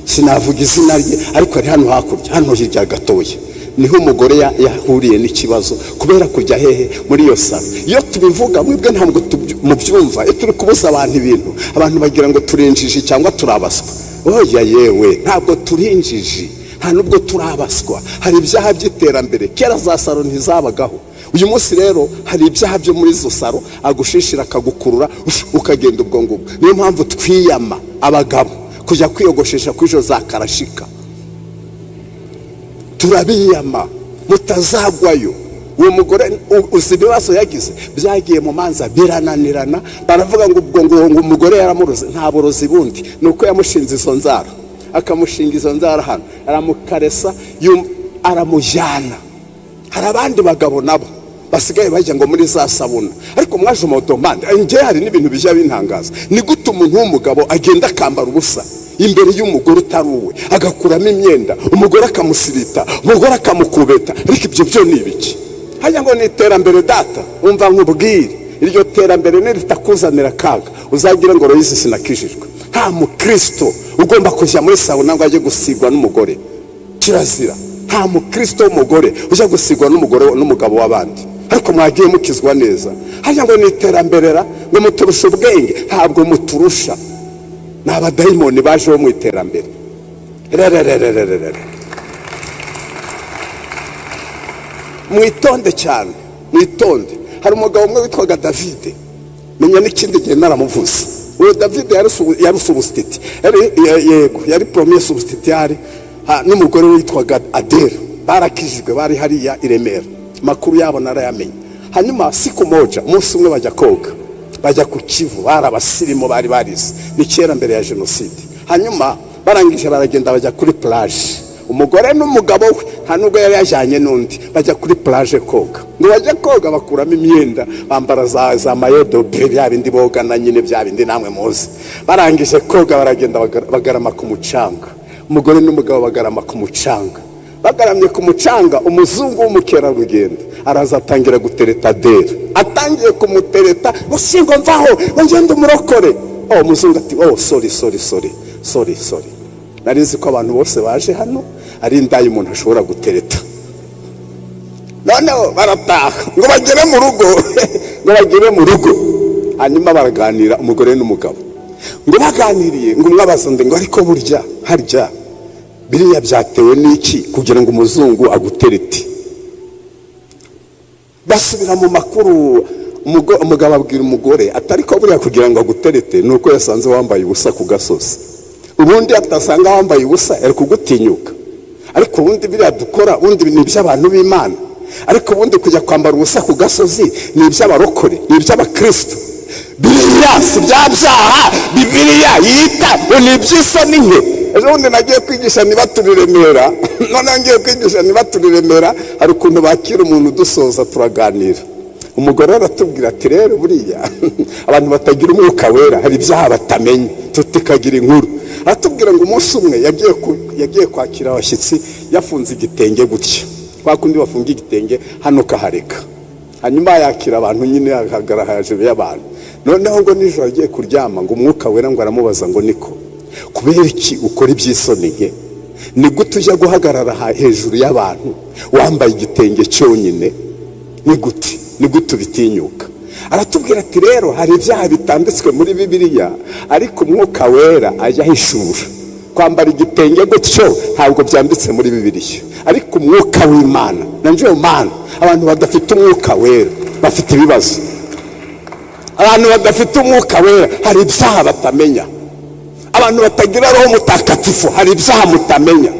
sinavuga izina rye, ariko ari hano hakurya, hano hirya gatoya niho umugore yahuriye n'ikibazo kubera kujya hehe? Muri iyo salon. Iyo tubivuga mwebwe ntabwo mubyumva. Iyo turi kubuza abantu ibintu, abantu bagira ngo turi injiji cyangwa turabaswa. Oya yewe, ntabwo turi injiji, nta nubwo turabaswa. Hari ibyaha by'iterambere. Kera za salon ntizabagaho. Uyu munsi rero hari ibyaha byo muri izo salon, agushishira, akagukurura, ukagenda ubwo ngubwo. Niyo mpamvu twiyama abagabo kujya kwiyogoshesha kuri izo za karashika. Turabiyama mutazagwayo. Uwo mugore uzi ibibazo yagize? Byagiye mu manza birananirana. Baravuga ngo ubwo ngo umugore yaramuroze. Nta burozi bundi, ni uko yamushinze izo nzara, akamushinga izo nzara hano, aramukaresa, aramujyana. Hari abandi bagabo nabo basigaye bajya ngo muri za sauna. Ariko mwaje umudomande njye, hari n'ibintu bijya bintangaza. Ni gute umuntu w'umugabo agenda akambara ubusa imbere y'umugore utari uwe, agakuramo imyenda, umugore akamusirita, umugore akamukubeta? Ariko ibyo byo ni ibiki? Hajya ngo ni iterambere data. Umva nkubwire, iryo terambere niritakuzanira akaga, uzagira ngo Royisi sinakijijwe. Nta mukristo ugomba kujya muri sauna ngo ajye gusigwa n'umugore, kirazira. Nta mukristo w'umugore ujya gusigwa n'umugore n'umugabo w'abandi. Ariko mwagiye mukizwa neza hajya ngo ni iterambere, ngo muturusha ubwenge. Ntabwo muturusha, ni abadayimoni baje bo mu iterambere. Rerererererere, mwitonde cyane, mwitonde. Hari umugabo umwe witwaga Davide, menya n'ikindi gihe naramuvuze. Uwo Davide yari substitut, yego, yari premier substitut n'umugore we witwaga Adele. Barakijijwe, bari hariya i Remera, amakuru yabo narayamenye. Hanyuma siku moja, umunsi umwe bajya koga, bajya ku Kivu. Bari abasirimu, bari barize, ni kera mbere ya jenoside. Hanyuma barangije baragenda bajya kuri plage, umugore n'umugabo we, nta nubwo yari yajyanye n'undi. Bajya kuri plage koga. Ngo bajye koga, bakuramo imyenda, bambara za maillot de bain, bya bindi bogana nyine, bya bindi namwe muzi. Barangije koga baragenda bagarama ku mucanga. Umugore n'umugabo bagarama ku mucanga. Bagaramye ku mucanga, umuzungu w'umukerarugendo araza atangira gutereta Adele. Atangiye kumutereta ngo singo mvaho, ngo ngende umurokore. Oh, umuzungu ati: "Oh, sorry, sorry, sorry, sorry, sorry, nari nzi ko abantu bose baje hano ari indaya umuntu ashobora gutereta." Noneho barataha. Ngo bagere mu rugo, hanyuma baraganira, umugore n'umugabo. Ngo baganiriye, ngo umwe abaza undi ngo: "Ariko burya harya biriya byatewe n'iki kugira ngo umuzungu aguterete?" Basubira mu makuru. Umugabo abwira umugore ati: "Ariko buriya kugira ngo aguterete ni uko yasanze wambaye ubusa ku gasozi. Ubundi atasanga wambaye ubusa yari kugutinyuka? Ariko ubundi biriya dukora, ubundi ni iby'abantu b'Imana? Ariko ubundi kujya kwambara ubusa ku gasozi ni iby'abarokore, ni iby'abakristo? Biriya si bya byaha Bibiliya yita ngo ni iby'isoni nke?" Ejo bundi nagiye kwigisha niba turi Remera. Noneho ngiye kwigisha niba turi Remera, hari ukuntu bakira umuntu, dusoza turaganira. Umugore aratubwira ati: "Rero buriya abantu batagira Umwuka Wera hari ibyaha batamenya." Tutikagira inkuru. Aratubwira ngo umunsi umwe yagiye kwakira abashyitsi, yafunze igitenge gutya, kwa kundi bafunga igitenge hano kahareka. Hanyuma yakira abantu nyine, ahagarara hejuru y'abantu. Noneho ngo nijoro agiye kuryama, ngo Umwuka Wera ngo aramubaza ngo: "Niko, kubera iki ukora iby'isoni nke? Ni gute ujya guhagarara hejuru y'abantu wambaye igitenge cyonyine? Ni gute ubitinyuka?" Aratubwira ati: "Rero hari ibyaha bitanditswe muri Bibiliya, ariko Umwuka Wera ajya ahishura. Kwambara igitenge gutyo ntabwo byanditse muri Bibiliya, ariko Umwuka w'Imana na njyewe Mana." Abantu badafite Umwuka Wera bafite ibibazo. Abantu badafite Umwuka Wera hari ibyaha batamenya. Abantu batagira Roho Mutagatifu hari ibyaha mutamenya.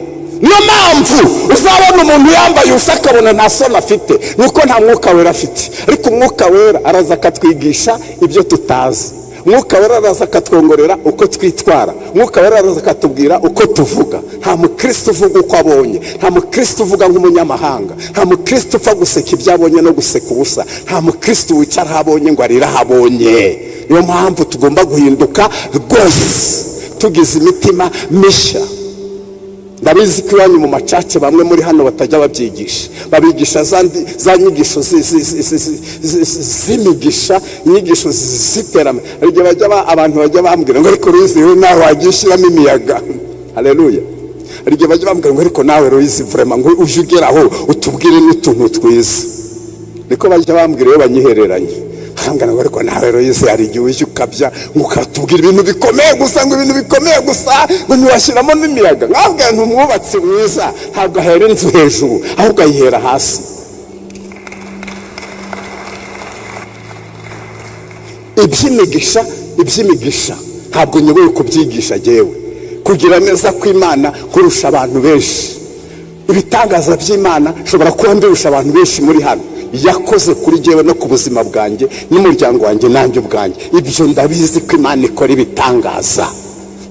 Niyo mpamvu uzabona umuntu yambaye ubusa akabona nta soni afite, ni uko nta Mwuka Wera afite. Ariko Umwuka Wera araza akatwigisha ibyo tutazi. Umwuka Wera araza akatwongorera uko twitwara. Umwuka Wera araza akatubwira uko tuvuga. Nta mukristo uvuga uko abonye, nta mukristo uvuga nk'umunyamahanga, nta mukristo upfa guseka ibyo abonye no guseka ubusa, nta mukristo wicara aho abonye ngo arire aho abonye. Niyo mpamvu tugomba guhinduka rwose, tugize imitima mishya. Ndabizi ko iwanyu mu macaca bamwe muri hano batajya babyigisha, babigisha za nyigisho z'imigisha, inyigisho z'iterambere. Hari igihe abantu bajya bambwira ngo: "Ariko Ruyizi, wowe nawe wajya ushyiramo imiyaga." Haleluya! Hari igihe bajya bambwira ngo: "Ariko nawe Ruyizi, vraiment, ngo ujye ugeraho utubwire n'utuntu twiza." Niko bajya bambwira iyo banyihereranye. Bakambwira ngo: "Ariko nawe Ruyizi, hari igihe ujya ukabya, ngo ukatubwira ibintu bikomeye gusa, ngo ibintu bikomeye gusa, ngo ntiwashyiramo n'imiyaga." Nkabwira nti: "Umwubatsi mwiza ntabwo ahera inzu hejuru, ahubwo ayihera hasi." Iby'imigisha ntabwo nyoboye kubyigisha jyewe. Kugira neza kw'Imana kurusha abantu benshi, ibitangaza by'Imana nshobora kuba mbirusha abantu benshi muri hano, yakoze kuri jyewe no ku buzima bwanjye n'umuryango wanjye nanjye ubwanjye. Ibyo ndabizi ko Imana ikora ibitangaza,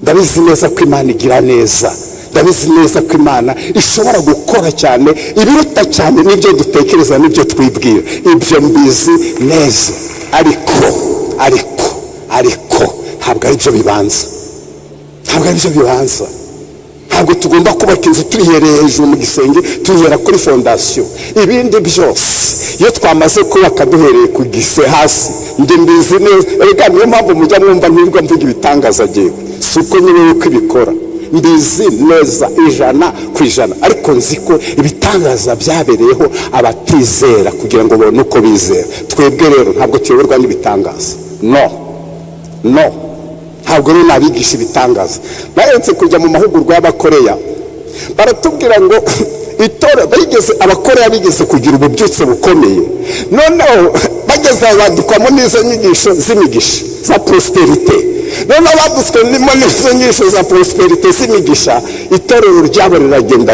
ndabizi neza ko Imana igira neza, ndabizi neza ko Imana ishobora gukora cyane ibiruta cyane n'ibyo dutekereza n'ibyo twibwira. Ibyo mbizi neza, ariko ntabwo ari byo bibanza, ntabwo ari byo bibanza. Ntabwo tugomba kubaka inzu tuyihereye hejuru mu gisenge, tuyihera kuri fondation. Ibindi byose iyo twamaze kubaka duhereye ku gise hasi, njye mbizi neza. Reka niyo mpamvu mujya mwumva ntirirwa mvuga ibitangaza jyewe. Si uko nyine yuko ibikora, mbizi neza 100%, ariko nzi ko ibitangaza byabereyeho abatizera kugira ngo babone uko bizera. Twebwe rero ntabwo tuyoborwa n'ibitangaza. No, no, ntabwo rero nabigisha ibitangaza. Naherutse kujya mu mahugurwa y'Abakoreya, baratubwira ngo itora bigeze, Abakoreya bigeze kugira ububyutse bukomeye. Noneho bageze aho badukwamo n'izo nyigisho z'imigisha za prospérité. Noneho badutswemo n'izo nyigisho za prospérité z'imigisha, itorero ryabo riragenda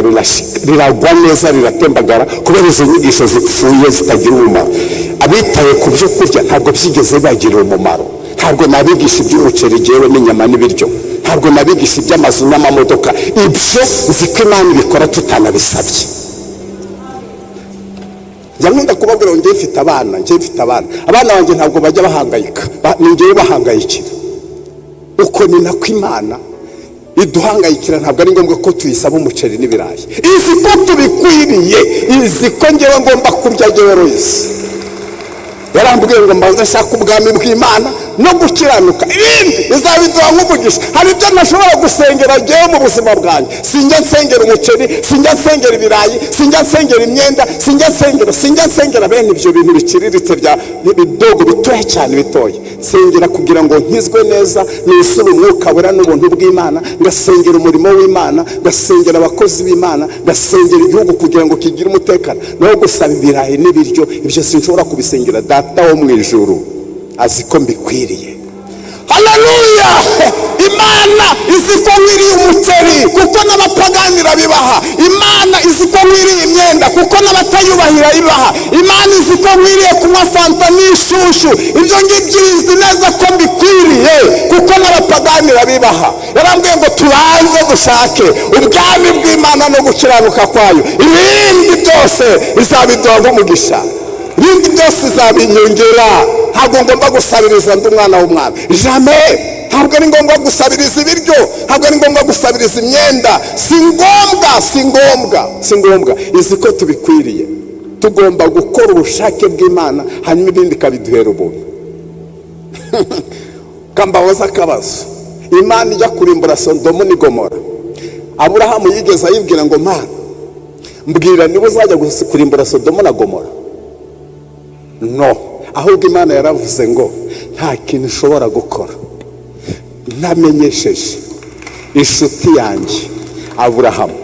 riragwa neza, riratembagara kubera izo nyigisho zipfuye zitagira umumaro. Abitaye ku byo kurya ntabwo byigeze bibagirira umumaro. Ntabwo nabigisha iby'umuceri jyewe n'inyama n'ibiryo. Ntabwo nabigisha iby'amazu n'amamodoka. Ibyo nzi ko Imana ibikora tutanabisabye. Njya nkunda kubabwira ngo njyewe mfite abana, njyewe mfite abana. Abana banjye ntabwo bajya bahangayika, ni njyewe bahangayikira. Uko ni nako Imana iduhangayikira. Ntabwo ari ngombwa ko tuyisaba umuceri n'ibirayi. Izi ko tubikwiriye, izi ko ngewe ngomba kurya. Ngewe Royce yarambwiye ngo mbanze nshake ubwami bw'Imana no gukiranuka, ibindi bizabiduha nk'umugisha. Hari ibyo ntashobora gusengera ngewe mu buzima bwanjye. Sinjya nsengera umuceri, sinjya nsengera ibirayi, sinjya nsengera imyenda, sinjya nsengera bene ibyo bintu biciriritse bya bidogo bitoya cyane, bitoya. Nsengera kugira ngo nkizwe neza, nisure Umwuka Wera n'ubuntu bw'Imana, ngasengera umurimo w'Imana, ngasengera abakozi b'Imana, ngasengera igihugu kugira ngo kigire umutekano. Naho gusaba ibirayi n'ibiryo, ibyo sinshobora kubisengera. Data wo mu ijuru azi ko mbikwiriye. Haleluya! Imana izi ko nkwiriye umuceri kuko n'abapagani irabibaha. Imana izi ko nkwiriye imyenda kuko n'abatayubahira ibaha. Imana izi ko nkwiriye kunywa fanta n'ishushu. Ibyo ngibyo izi neza ko mbikwiriye kuko n'abapagani irabibaha. Yarambwiye ngo tubanze dushake ubwami bw'Imana no gukiranuka kwayo, ibindi byose izabiduha nk'umugisha, ibindi byose izabinyongera. Ntabwo ngomba gusabiriza. Ndi umwana w'umwami. Jamais. Ntabwo ari ngombwa gusabiriza ibiryo, ntabwo ari ngombwa gusabiriza imyenda. Si ngombwa, si ngombwa, si ngombwa. Izi ko tubikwiriye. Tugomba gukora ubushake bw'Imana, hanyuma ibindi ikabiduhera ubuntu. Kambabaza akabazo: Imana ijya kurimbura Sodomu n'i Gomora, Aburahamu yigeze ayibwira ngo: "Mana, mbwira niba uzajya kurimbura Sodomu na Gomora?" No, ahubwo Imana yaravuze ngo: "Nta kintu ushobora gukora ntamenyesheje inshuti yanjye Aburahamu."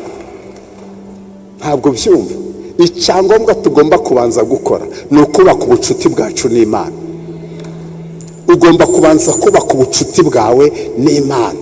Ntabwo byumva. Icyangombwa tugomba kubanza gukora ni ukubaka ubucuti bwacu n'Imana. Ugomba kubanza kubaka ubucuti bwawe n'Imana,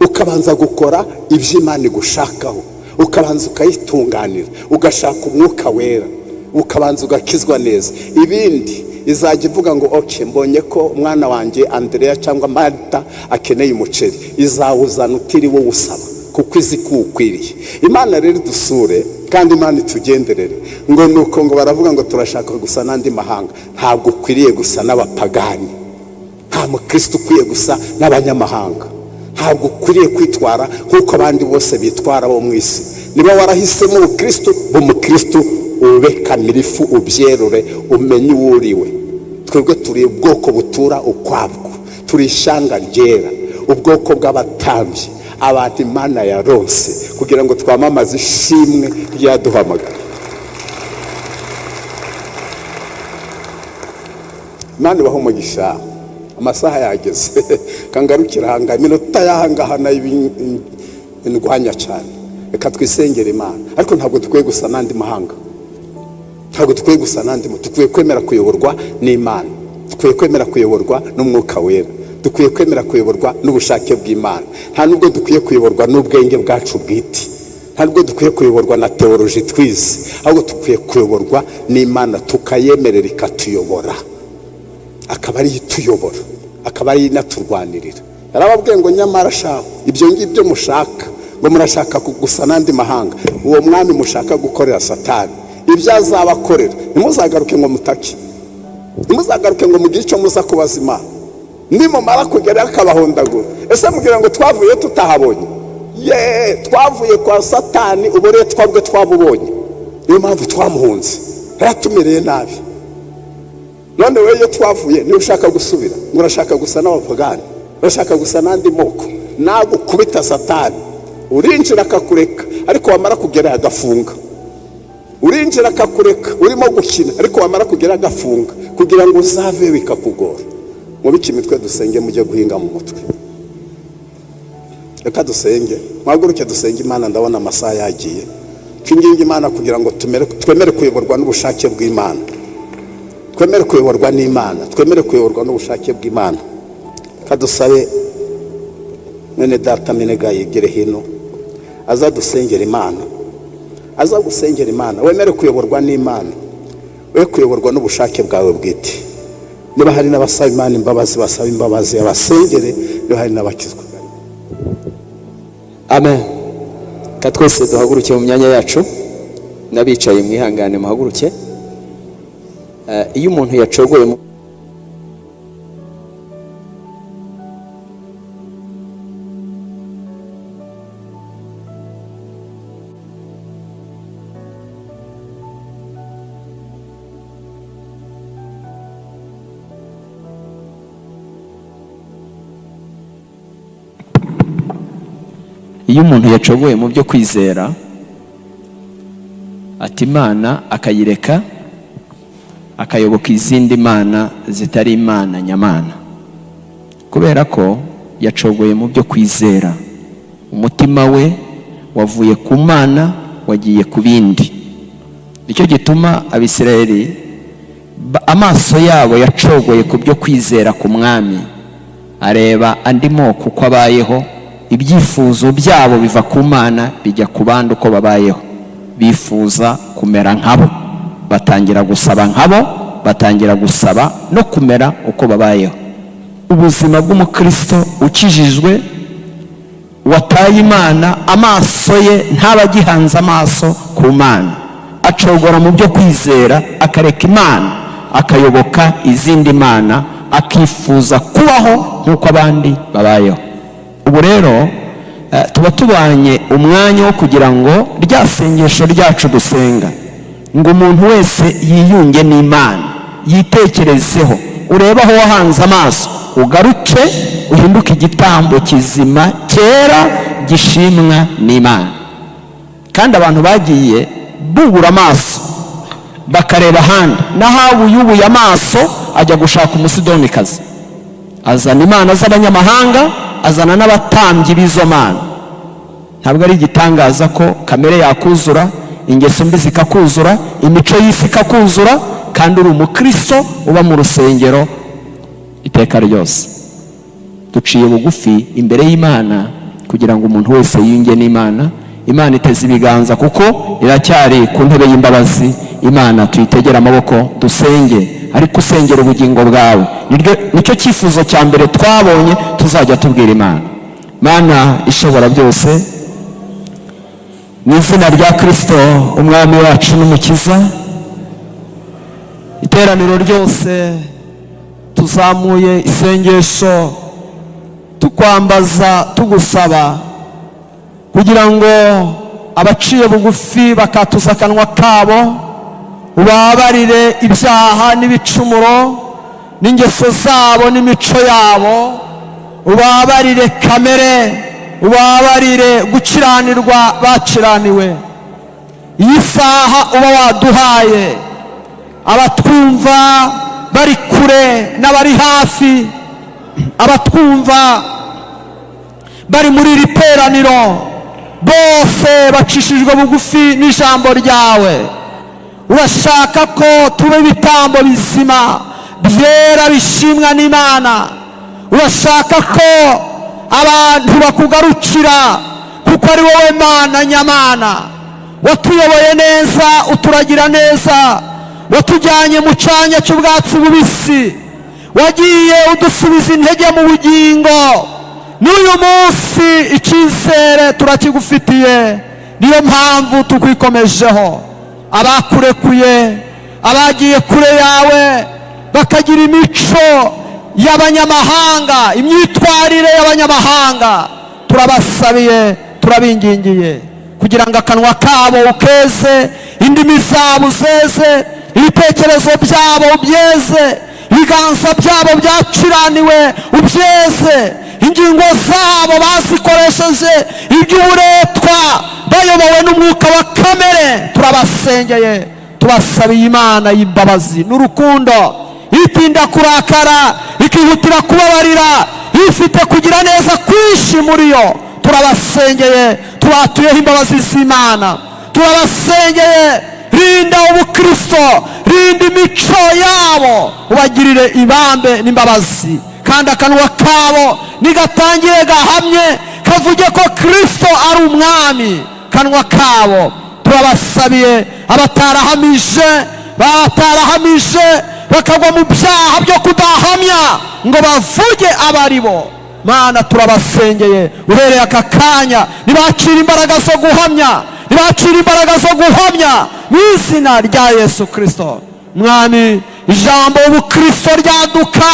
ukabanza gukora ibyo Imana igushakaho, ukabanza ukayitunganira, ugashaka Umwuka Wera, ukabanza ugakizwa neza. Ibindi izajya ivuga ngo: "Okay, mbonye ko umwana wanjye Andrea cyangwa Marita akeneye umuceri." Izawuzana utiriwe uwusaba kuko izi ko uwukwiriye. Imana rero idusure kandi Imana itugenderere. Ngo nuko ngo baravuga ngo turashaka gusa n'andi mahanga. Ntabwo ukwiriye gusa n'abapagani. Nta mukristo ukwiye gusa n'abanyamahanga. Ntabwo ukwiriye kwitwara nk'uko abandi bose bitwara bo mu isi. Niba warahisemo ubukristo, b'umukristo, ube kamirifu, ubyerure, umenye uwo uriwe. Twebwe turi ubwoko butura ukwabwo, turi ishyanga ryera, ubwoko bw'abatambyi, abantu Imana yaronse kugira ngo twamamaze ishimwe ryaduhamagara. Imana ibaha umugisha. Amasaha yageze, kangarukira ahangaha. Iminota y'ahangaha nayo indwanya cyane. Reka twisengere Imana. Ariko ntabwo dukwiye gusa n'andi mahanga, ntabwo dukwiye gusa n'andi. Dukwiye kwemera kuyoborwa n'Imana, dukwiye kwemera kuyoborwa n'Umwuka Wera, dukwiye kwemera kuyoborwa n'ubushake bw'Imana. Nta nubwo dukwiye kuyoborwa n'ubwenge bwacu bwite, nta nubwo dukwiye kuyoborwa na théologie twize, ahubwo dukwiye kuyoborwa n'Imana, tukayemerera ikatuyobora, akaba ariyo ituyobora, akaba ariyo inaturwanirira. Yarababwiye ngo: "Nyamara shaho ibyo ngibyo mushaka, ngo murashaka gusa n'andi mahanga, uwo mwami mushaka gukorera Satani, ibyo azabakorera, ntimuzagaruke ngo mutake, ntimuzagaruke ngo mugire icyo muza kubaza Imana nimumara kugera akabahondagura." Ese mubwira ngo twavuye tutahabonye? Ye, twavuye kwa Satani, uburetwa bwe twabubonye, niyo mpamvu twamuhunze, yaratumereye nabi. None wowe iyo twavuye niba ushaka gusubira, ngo urashaka gusa n'abapagani, urashaka gusa n'andi moko. Nagukubita Satani, urinjira akakureka, ariko wamara kugera agafunga. Urinjira akakureka urimo gukina, ariko wamara kugera agafunga kugira ngo uzave bikakugora. Mubike imitwe dusenge, mujye guhinga mu mutwe. Reka dusenge, muhaguruke dusenge Imana. Ndabona amasaha yagiye. Twinginge Imana kugira ngo twemere kuyoborwa n'ubushake bw'Imana, twemere kuyoborwa n'Imana, twemere kuyoborwa n'ubushake bw'Imana. Reka dusabe mwene data Minega yigire hino, aza dusengera Imana, aza gusengera Imana. Wemere kuyoborwa n'Imana, we kuyoborwa n'ubushake bwawe bwite. Niba hari n'abasaba Imana imbabazi, basaba imbabazi, abasengere. Niba hari n'abakizwa. Amen. Ka twese duhaguruke mu myanya yacu, n'abicaye mwihangane muhaguruke. Iyo umuntu yacogoye mu Iyo umuntu yacogoye mu byo kwizera, ati Imana akayireka, akayoboka izindi mana zitari Imana nyamana, kubera ko yacogoye mu byo kwizera, umutima we wavuye ku Mana wagiye ku bindi. Nicyo gituma Abisirayeli amaso yabo yacogoye ku byo kwizera ku mwami, areba andi moko uko abayeho. Ibyifuzo byabo biva ku Mana bijya ku bandi uko babayeho, bifuza kumera nkabo, batangira gusaba nkabo, batangira gusaba no kumera uko babayeho. Ubuzima bw'umukristo ukijijwe wataye Imana, amaso ye ntaba agihanze amaso ku Mana, acogora mu byo kwizera, akareka Imana akayoboka izindi mana, akifuza kubaho nk'uko abandi babayeho. Ubu rero tuba tubanye umwanya wo kugira ngo rya sengesho ryacu dusenga, ngo umuntu wese yiyunge n'Imana, yitekerezeho, urebe aho wahanze amaso, ugaruke uhinduke igitambo kizima cyera gishimwa n'Imana. Kandi abantu bagiye bubura amaso bakareba ahandi, n'ahabu yubuye amaso ajya gushaka umusidonikazi, azana imana z'abanyamahanga, azana n'abatambyi b'izo mana. Ntabwo ari igitangaza ko kamere yakuzura, ingeso mbi zikakuzura, imico y'isi ikakuzura, kandi uri umukristo uba mu rusengero iteka ryose. Duciye bugufi imbere y'Imana kugira ngo umuntu wese yiyunge n'Imana. Imana iteze ibiganza kuko iracyari ku ntebe y'imbabazi. Imana tuyitegere amaboko dusenge, ariko usengera ubugingo bwawe. Nicyo cyifuzo cya mbere twabonye tuzajya tubwira Imana. Mana ishobora byose, mu izina rya Kristo umwami wacu n'umukiza, iteraniro ryose tuzamuye isengesho tukwambaza, tugusaba kugira ngo abaciye bugufi bakatuza akanwa kabo, ubabarire ibyaha n'ibicumuro n'ingeso zabo n'imico yabo, ubabarire kamere, ubabarire gukiranirwa bakiraniwe. Iyi saha uba waduhaye, abatwumva bari kure n'abari hafi, abatwumva bari muri iri teraniro bose bacishijwe bugufi n'ijambo ryawe. Urashaka ko tuba ibitambo bizima byera bishimwa n'Imana. Urashaka ko abantu bakugarukira kuko ari wowe Mana nyamana. Watuyoboye neza, uturagira neza, watujyanye mu cyanya cy'ubwatsi bubisi, wagiye udusubiza intege mu bugingo. N'uyu munsi icyizere turakigufitiye, niyo mpamvu tukwikomejeho. Abakurekuye, abagiye kure yawe, bakagira imico y'abanyamahanga, imyitwarire y'abanyamahanga, turabasabiye, turabingingiye kugira ngo akanwa kabo ukeze, indimi zabo zeze, ibitekerezo byabo ubyeze, ibiganza byabo byakiraniwe ubyeze, Ingingo zabo bazikoresheje iby'uburetwa, bayobowe n'umwuka wa kamere. Turabasengeye, tubasabiye Imana y'imbabazi n'urukundo, itinda kurakara, ikihutira kubabarira, ifite kugira neza kwinshi muri yo. Turabasengeye, tubatuyeho imbabazi z'Imana. Turabasengeye, rinda ubukristo, rinda imico yabo, ubagirire ibambe n'imbabazi, kandi akanwa kabo nigatangire gahamye, kavuge ko Kristo ari Umwami. Kanwa kabo, turabasabiye abatarahamije, batarahamije bakagwa mu byaha byo kudahamya ngo bavuge abari bo. Mana, turabasengeye, uhereye aka kanya ntibacire imbaraga zo guhamya, ntibacire imbaraga zo guhamya mu izina rya Yesu Kirisito. Mwami, ijambo ubukristo ryaduka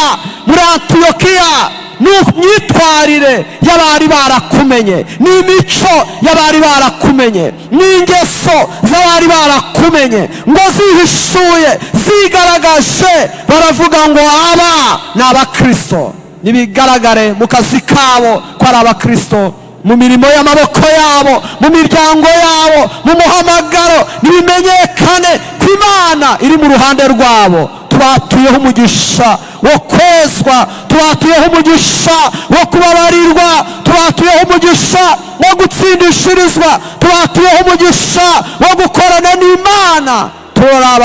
muri Antiyokiya ni imyitwarire y'abari barakumenye, ni imico y'abari barakumenye, ni ingeso z'abari barakumenye, ngo zihishuye, zigaragaje, baravuga ngo aba ni abakristo. Nibigaragare mu kazi kabo ko ari abakristo, mu mirimo y'amaboko yabo, mu miryango yabo, mu muhamagaro, nibimenyekane ko Imana iri mu ruhande rwabo. Tubatuyeho umugisha wo kwezwa, tubatuyeho umugisha wo kubabarirwa, tubatuyeho umugisha wo gutsindishirizwa, tubatuyeho umugisha wo gukorana n'Imana.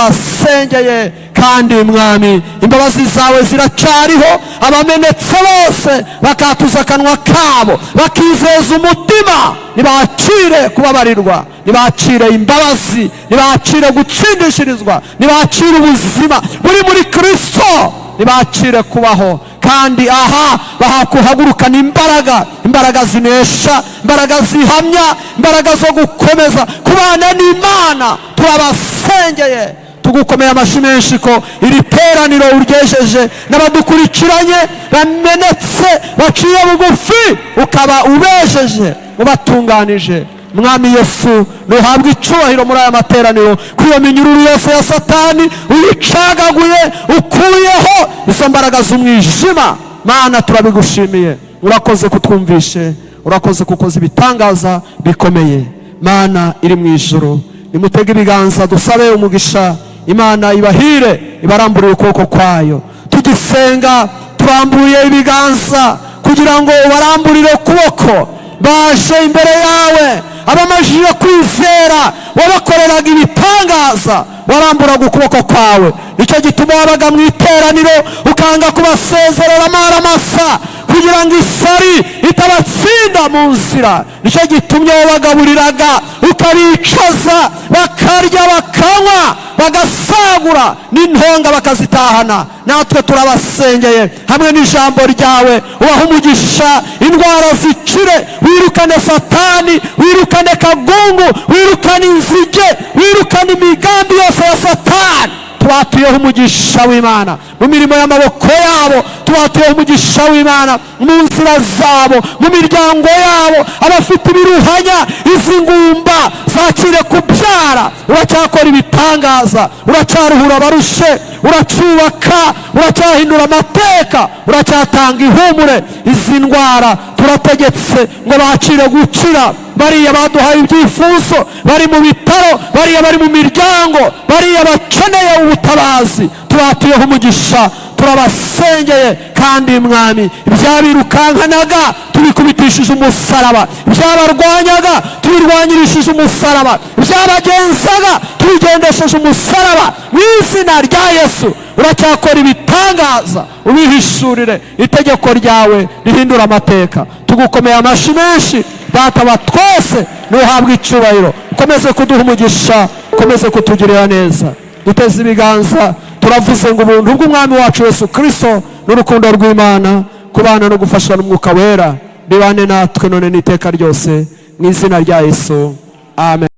Turabasengeye kandi, Mwami, imbabazi zawe ziracyariho. Abamenetse bose bakatuza akanwa kabo, bakizeza umutima, ntibacire kubabarirwa, ntibacire imbabazi, ntibacire gutsindishirizwa, ntibacire ubuzima buri muri Kirisito, ntibacire kubaho. Kandi aha bahakuhagurukana imbaraga, imbaraga zinesha, imbaraga zihamya, imbaraga zo gukomeza kubana n'Imana. Turabasengeye, tugukomeye amashyi menshi ko iri teraniro uryejeje, n'abadukurikiranye bamenetse, baciye bugufi, ukaba ubejeje, ubatunganije. Mwami Yesu, ntuhabwe icyubahiro muri aya materaniro, ko iyo minyururu yose ya Satani uyicagaguye, ukuyeho izo mbaraga z'umwijima. Mana, turabigushimiye, urakoze kutwumvishe, urakoze kukoza ibitangaza bikomeye. Mana iri mu ijuru, nimutege ibiganza dusabe umugisha. Imana ibahire, ibaramburire ukuboko kwayo. Tugisenga turambuye ibiganza kugira ngo ubaramburire ukuboko. Baje imbere yawe abamajije kwizera, wabakoreraga ibitangaza, waramburaga ukuboko kwawe. Nicyo gituma wabaga mu iteraniro ukanga kubasezerera amara masa, kugira ngo isari itabatsinda mu nzira. Nicyo gitumye wabagaburiraga, ukabicaza, bakarya, bakanywa, bagasagura n'intonga bakazitahana. Natwe turabasengeye hamwe n'ijambo ryawe, ubaha umugisha, indwara zikire, wirukane Satani, wirukane kagungu, wirukane inzige, wirukane imigambi yose ya Satani. Tubatuyeho umugisha w'Imana mu mirimo y'amaboko yabo, tubatuyeho umugisha w'Imana mu nzira zabo, mu miryango yabo. Abafite ibiruhanya, izi ngumba zakire kubyara. Uracyakora ibitangaza, uracyaruhura abarushe, uracyubaka, uracyahindura amateka, uracyatanga ihumure. Izi ndwara turategetse ngo bakire gukira. Bariya baduhaye ibyifuzo bari mu bitaro, bariya bari mu miryango, bariya bakeneye ubutabazi, tubatuyeho umugisha. Turabasengeye kandi, Mwami, ibyabirukankanaga tubikubitishije umusaraba, ibyabarwanyaga tubirwanyirishije umusaraba, ibyabagenzaga tubigendesheje umusaraba mu izina rya Yesu. Uracyakora ibitangaza, ubihishurire itegeko ryawe rihindura amateka. Tugukomeye amashyi menshi, Data wa twese, ntuhabwe icyubahiro. Ukomeze kuduha umugisha, ukomeze kutugirira neza. Duteze ibiganza, turavuze ngo ubuntu bw'Umwami wacu Yesu Kirisito n'urukundo rw'Imana, kubana no gufashwa n'Umwuka Wera, bibane natwe none n'iteka ryose, mu izina rya Yesu, amen.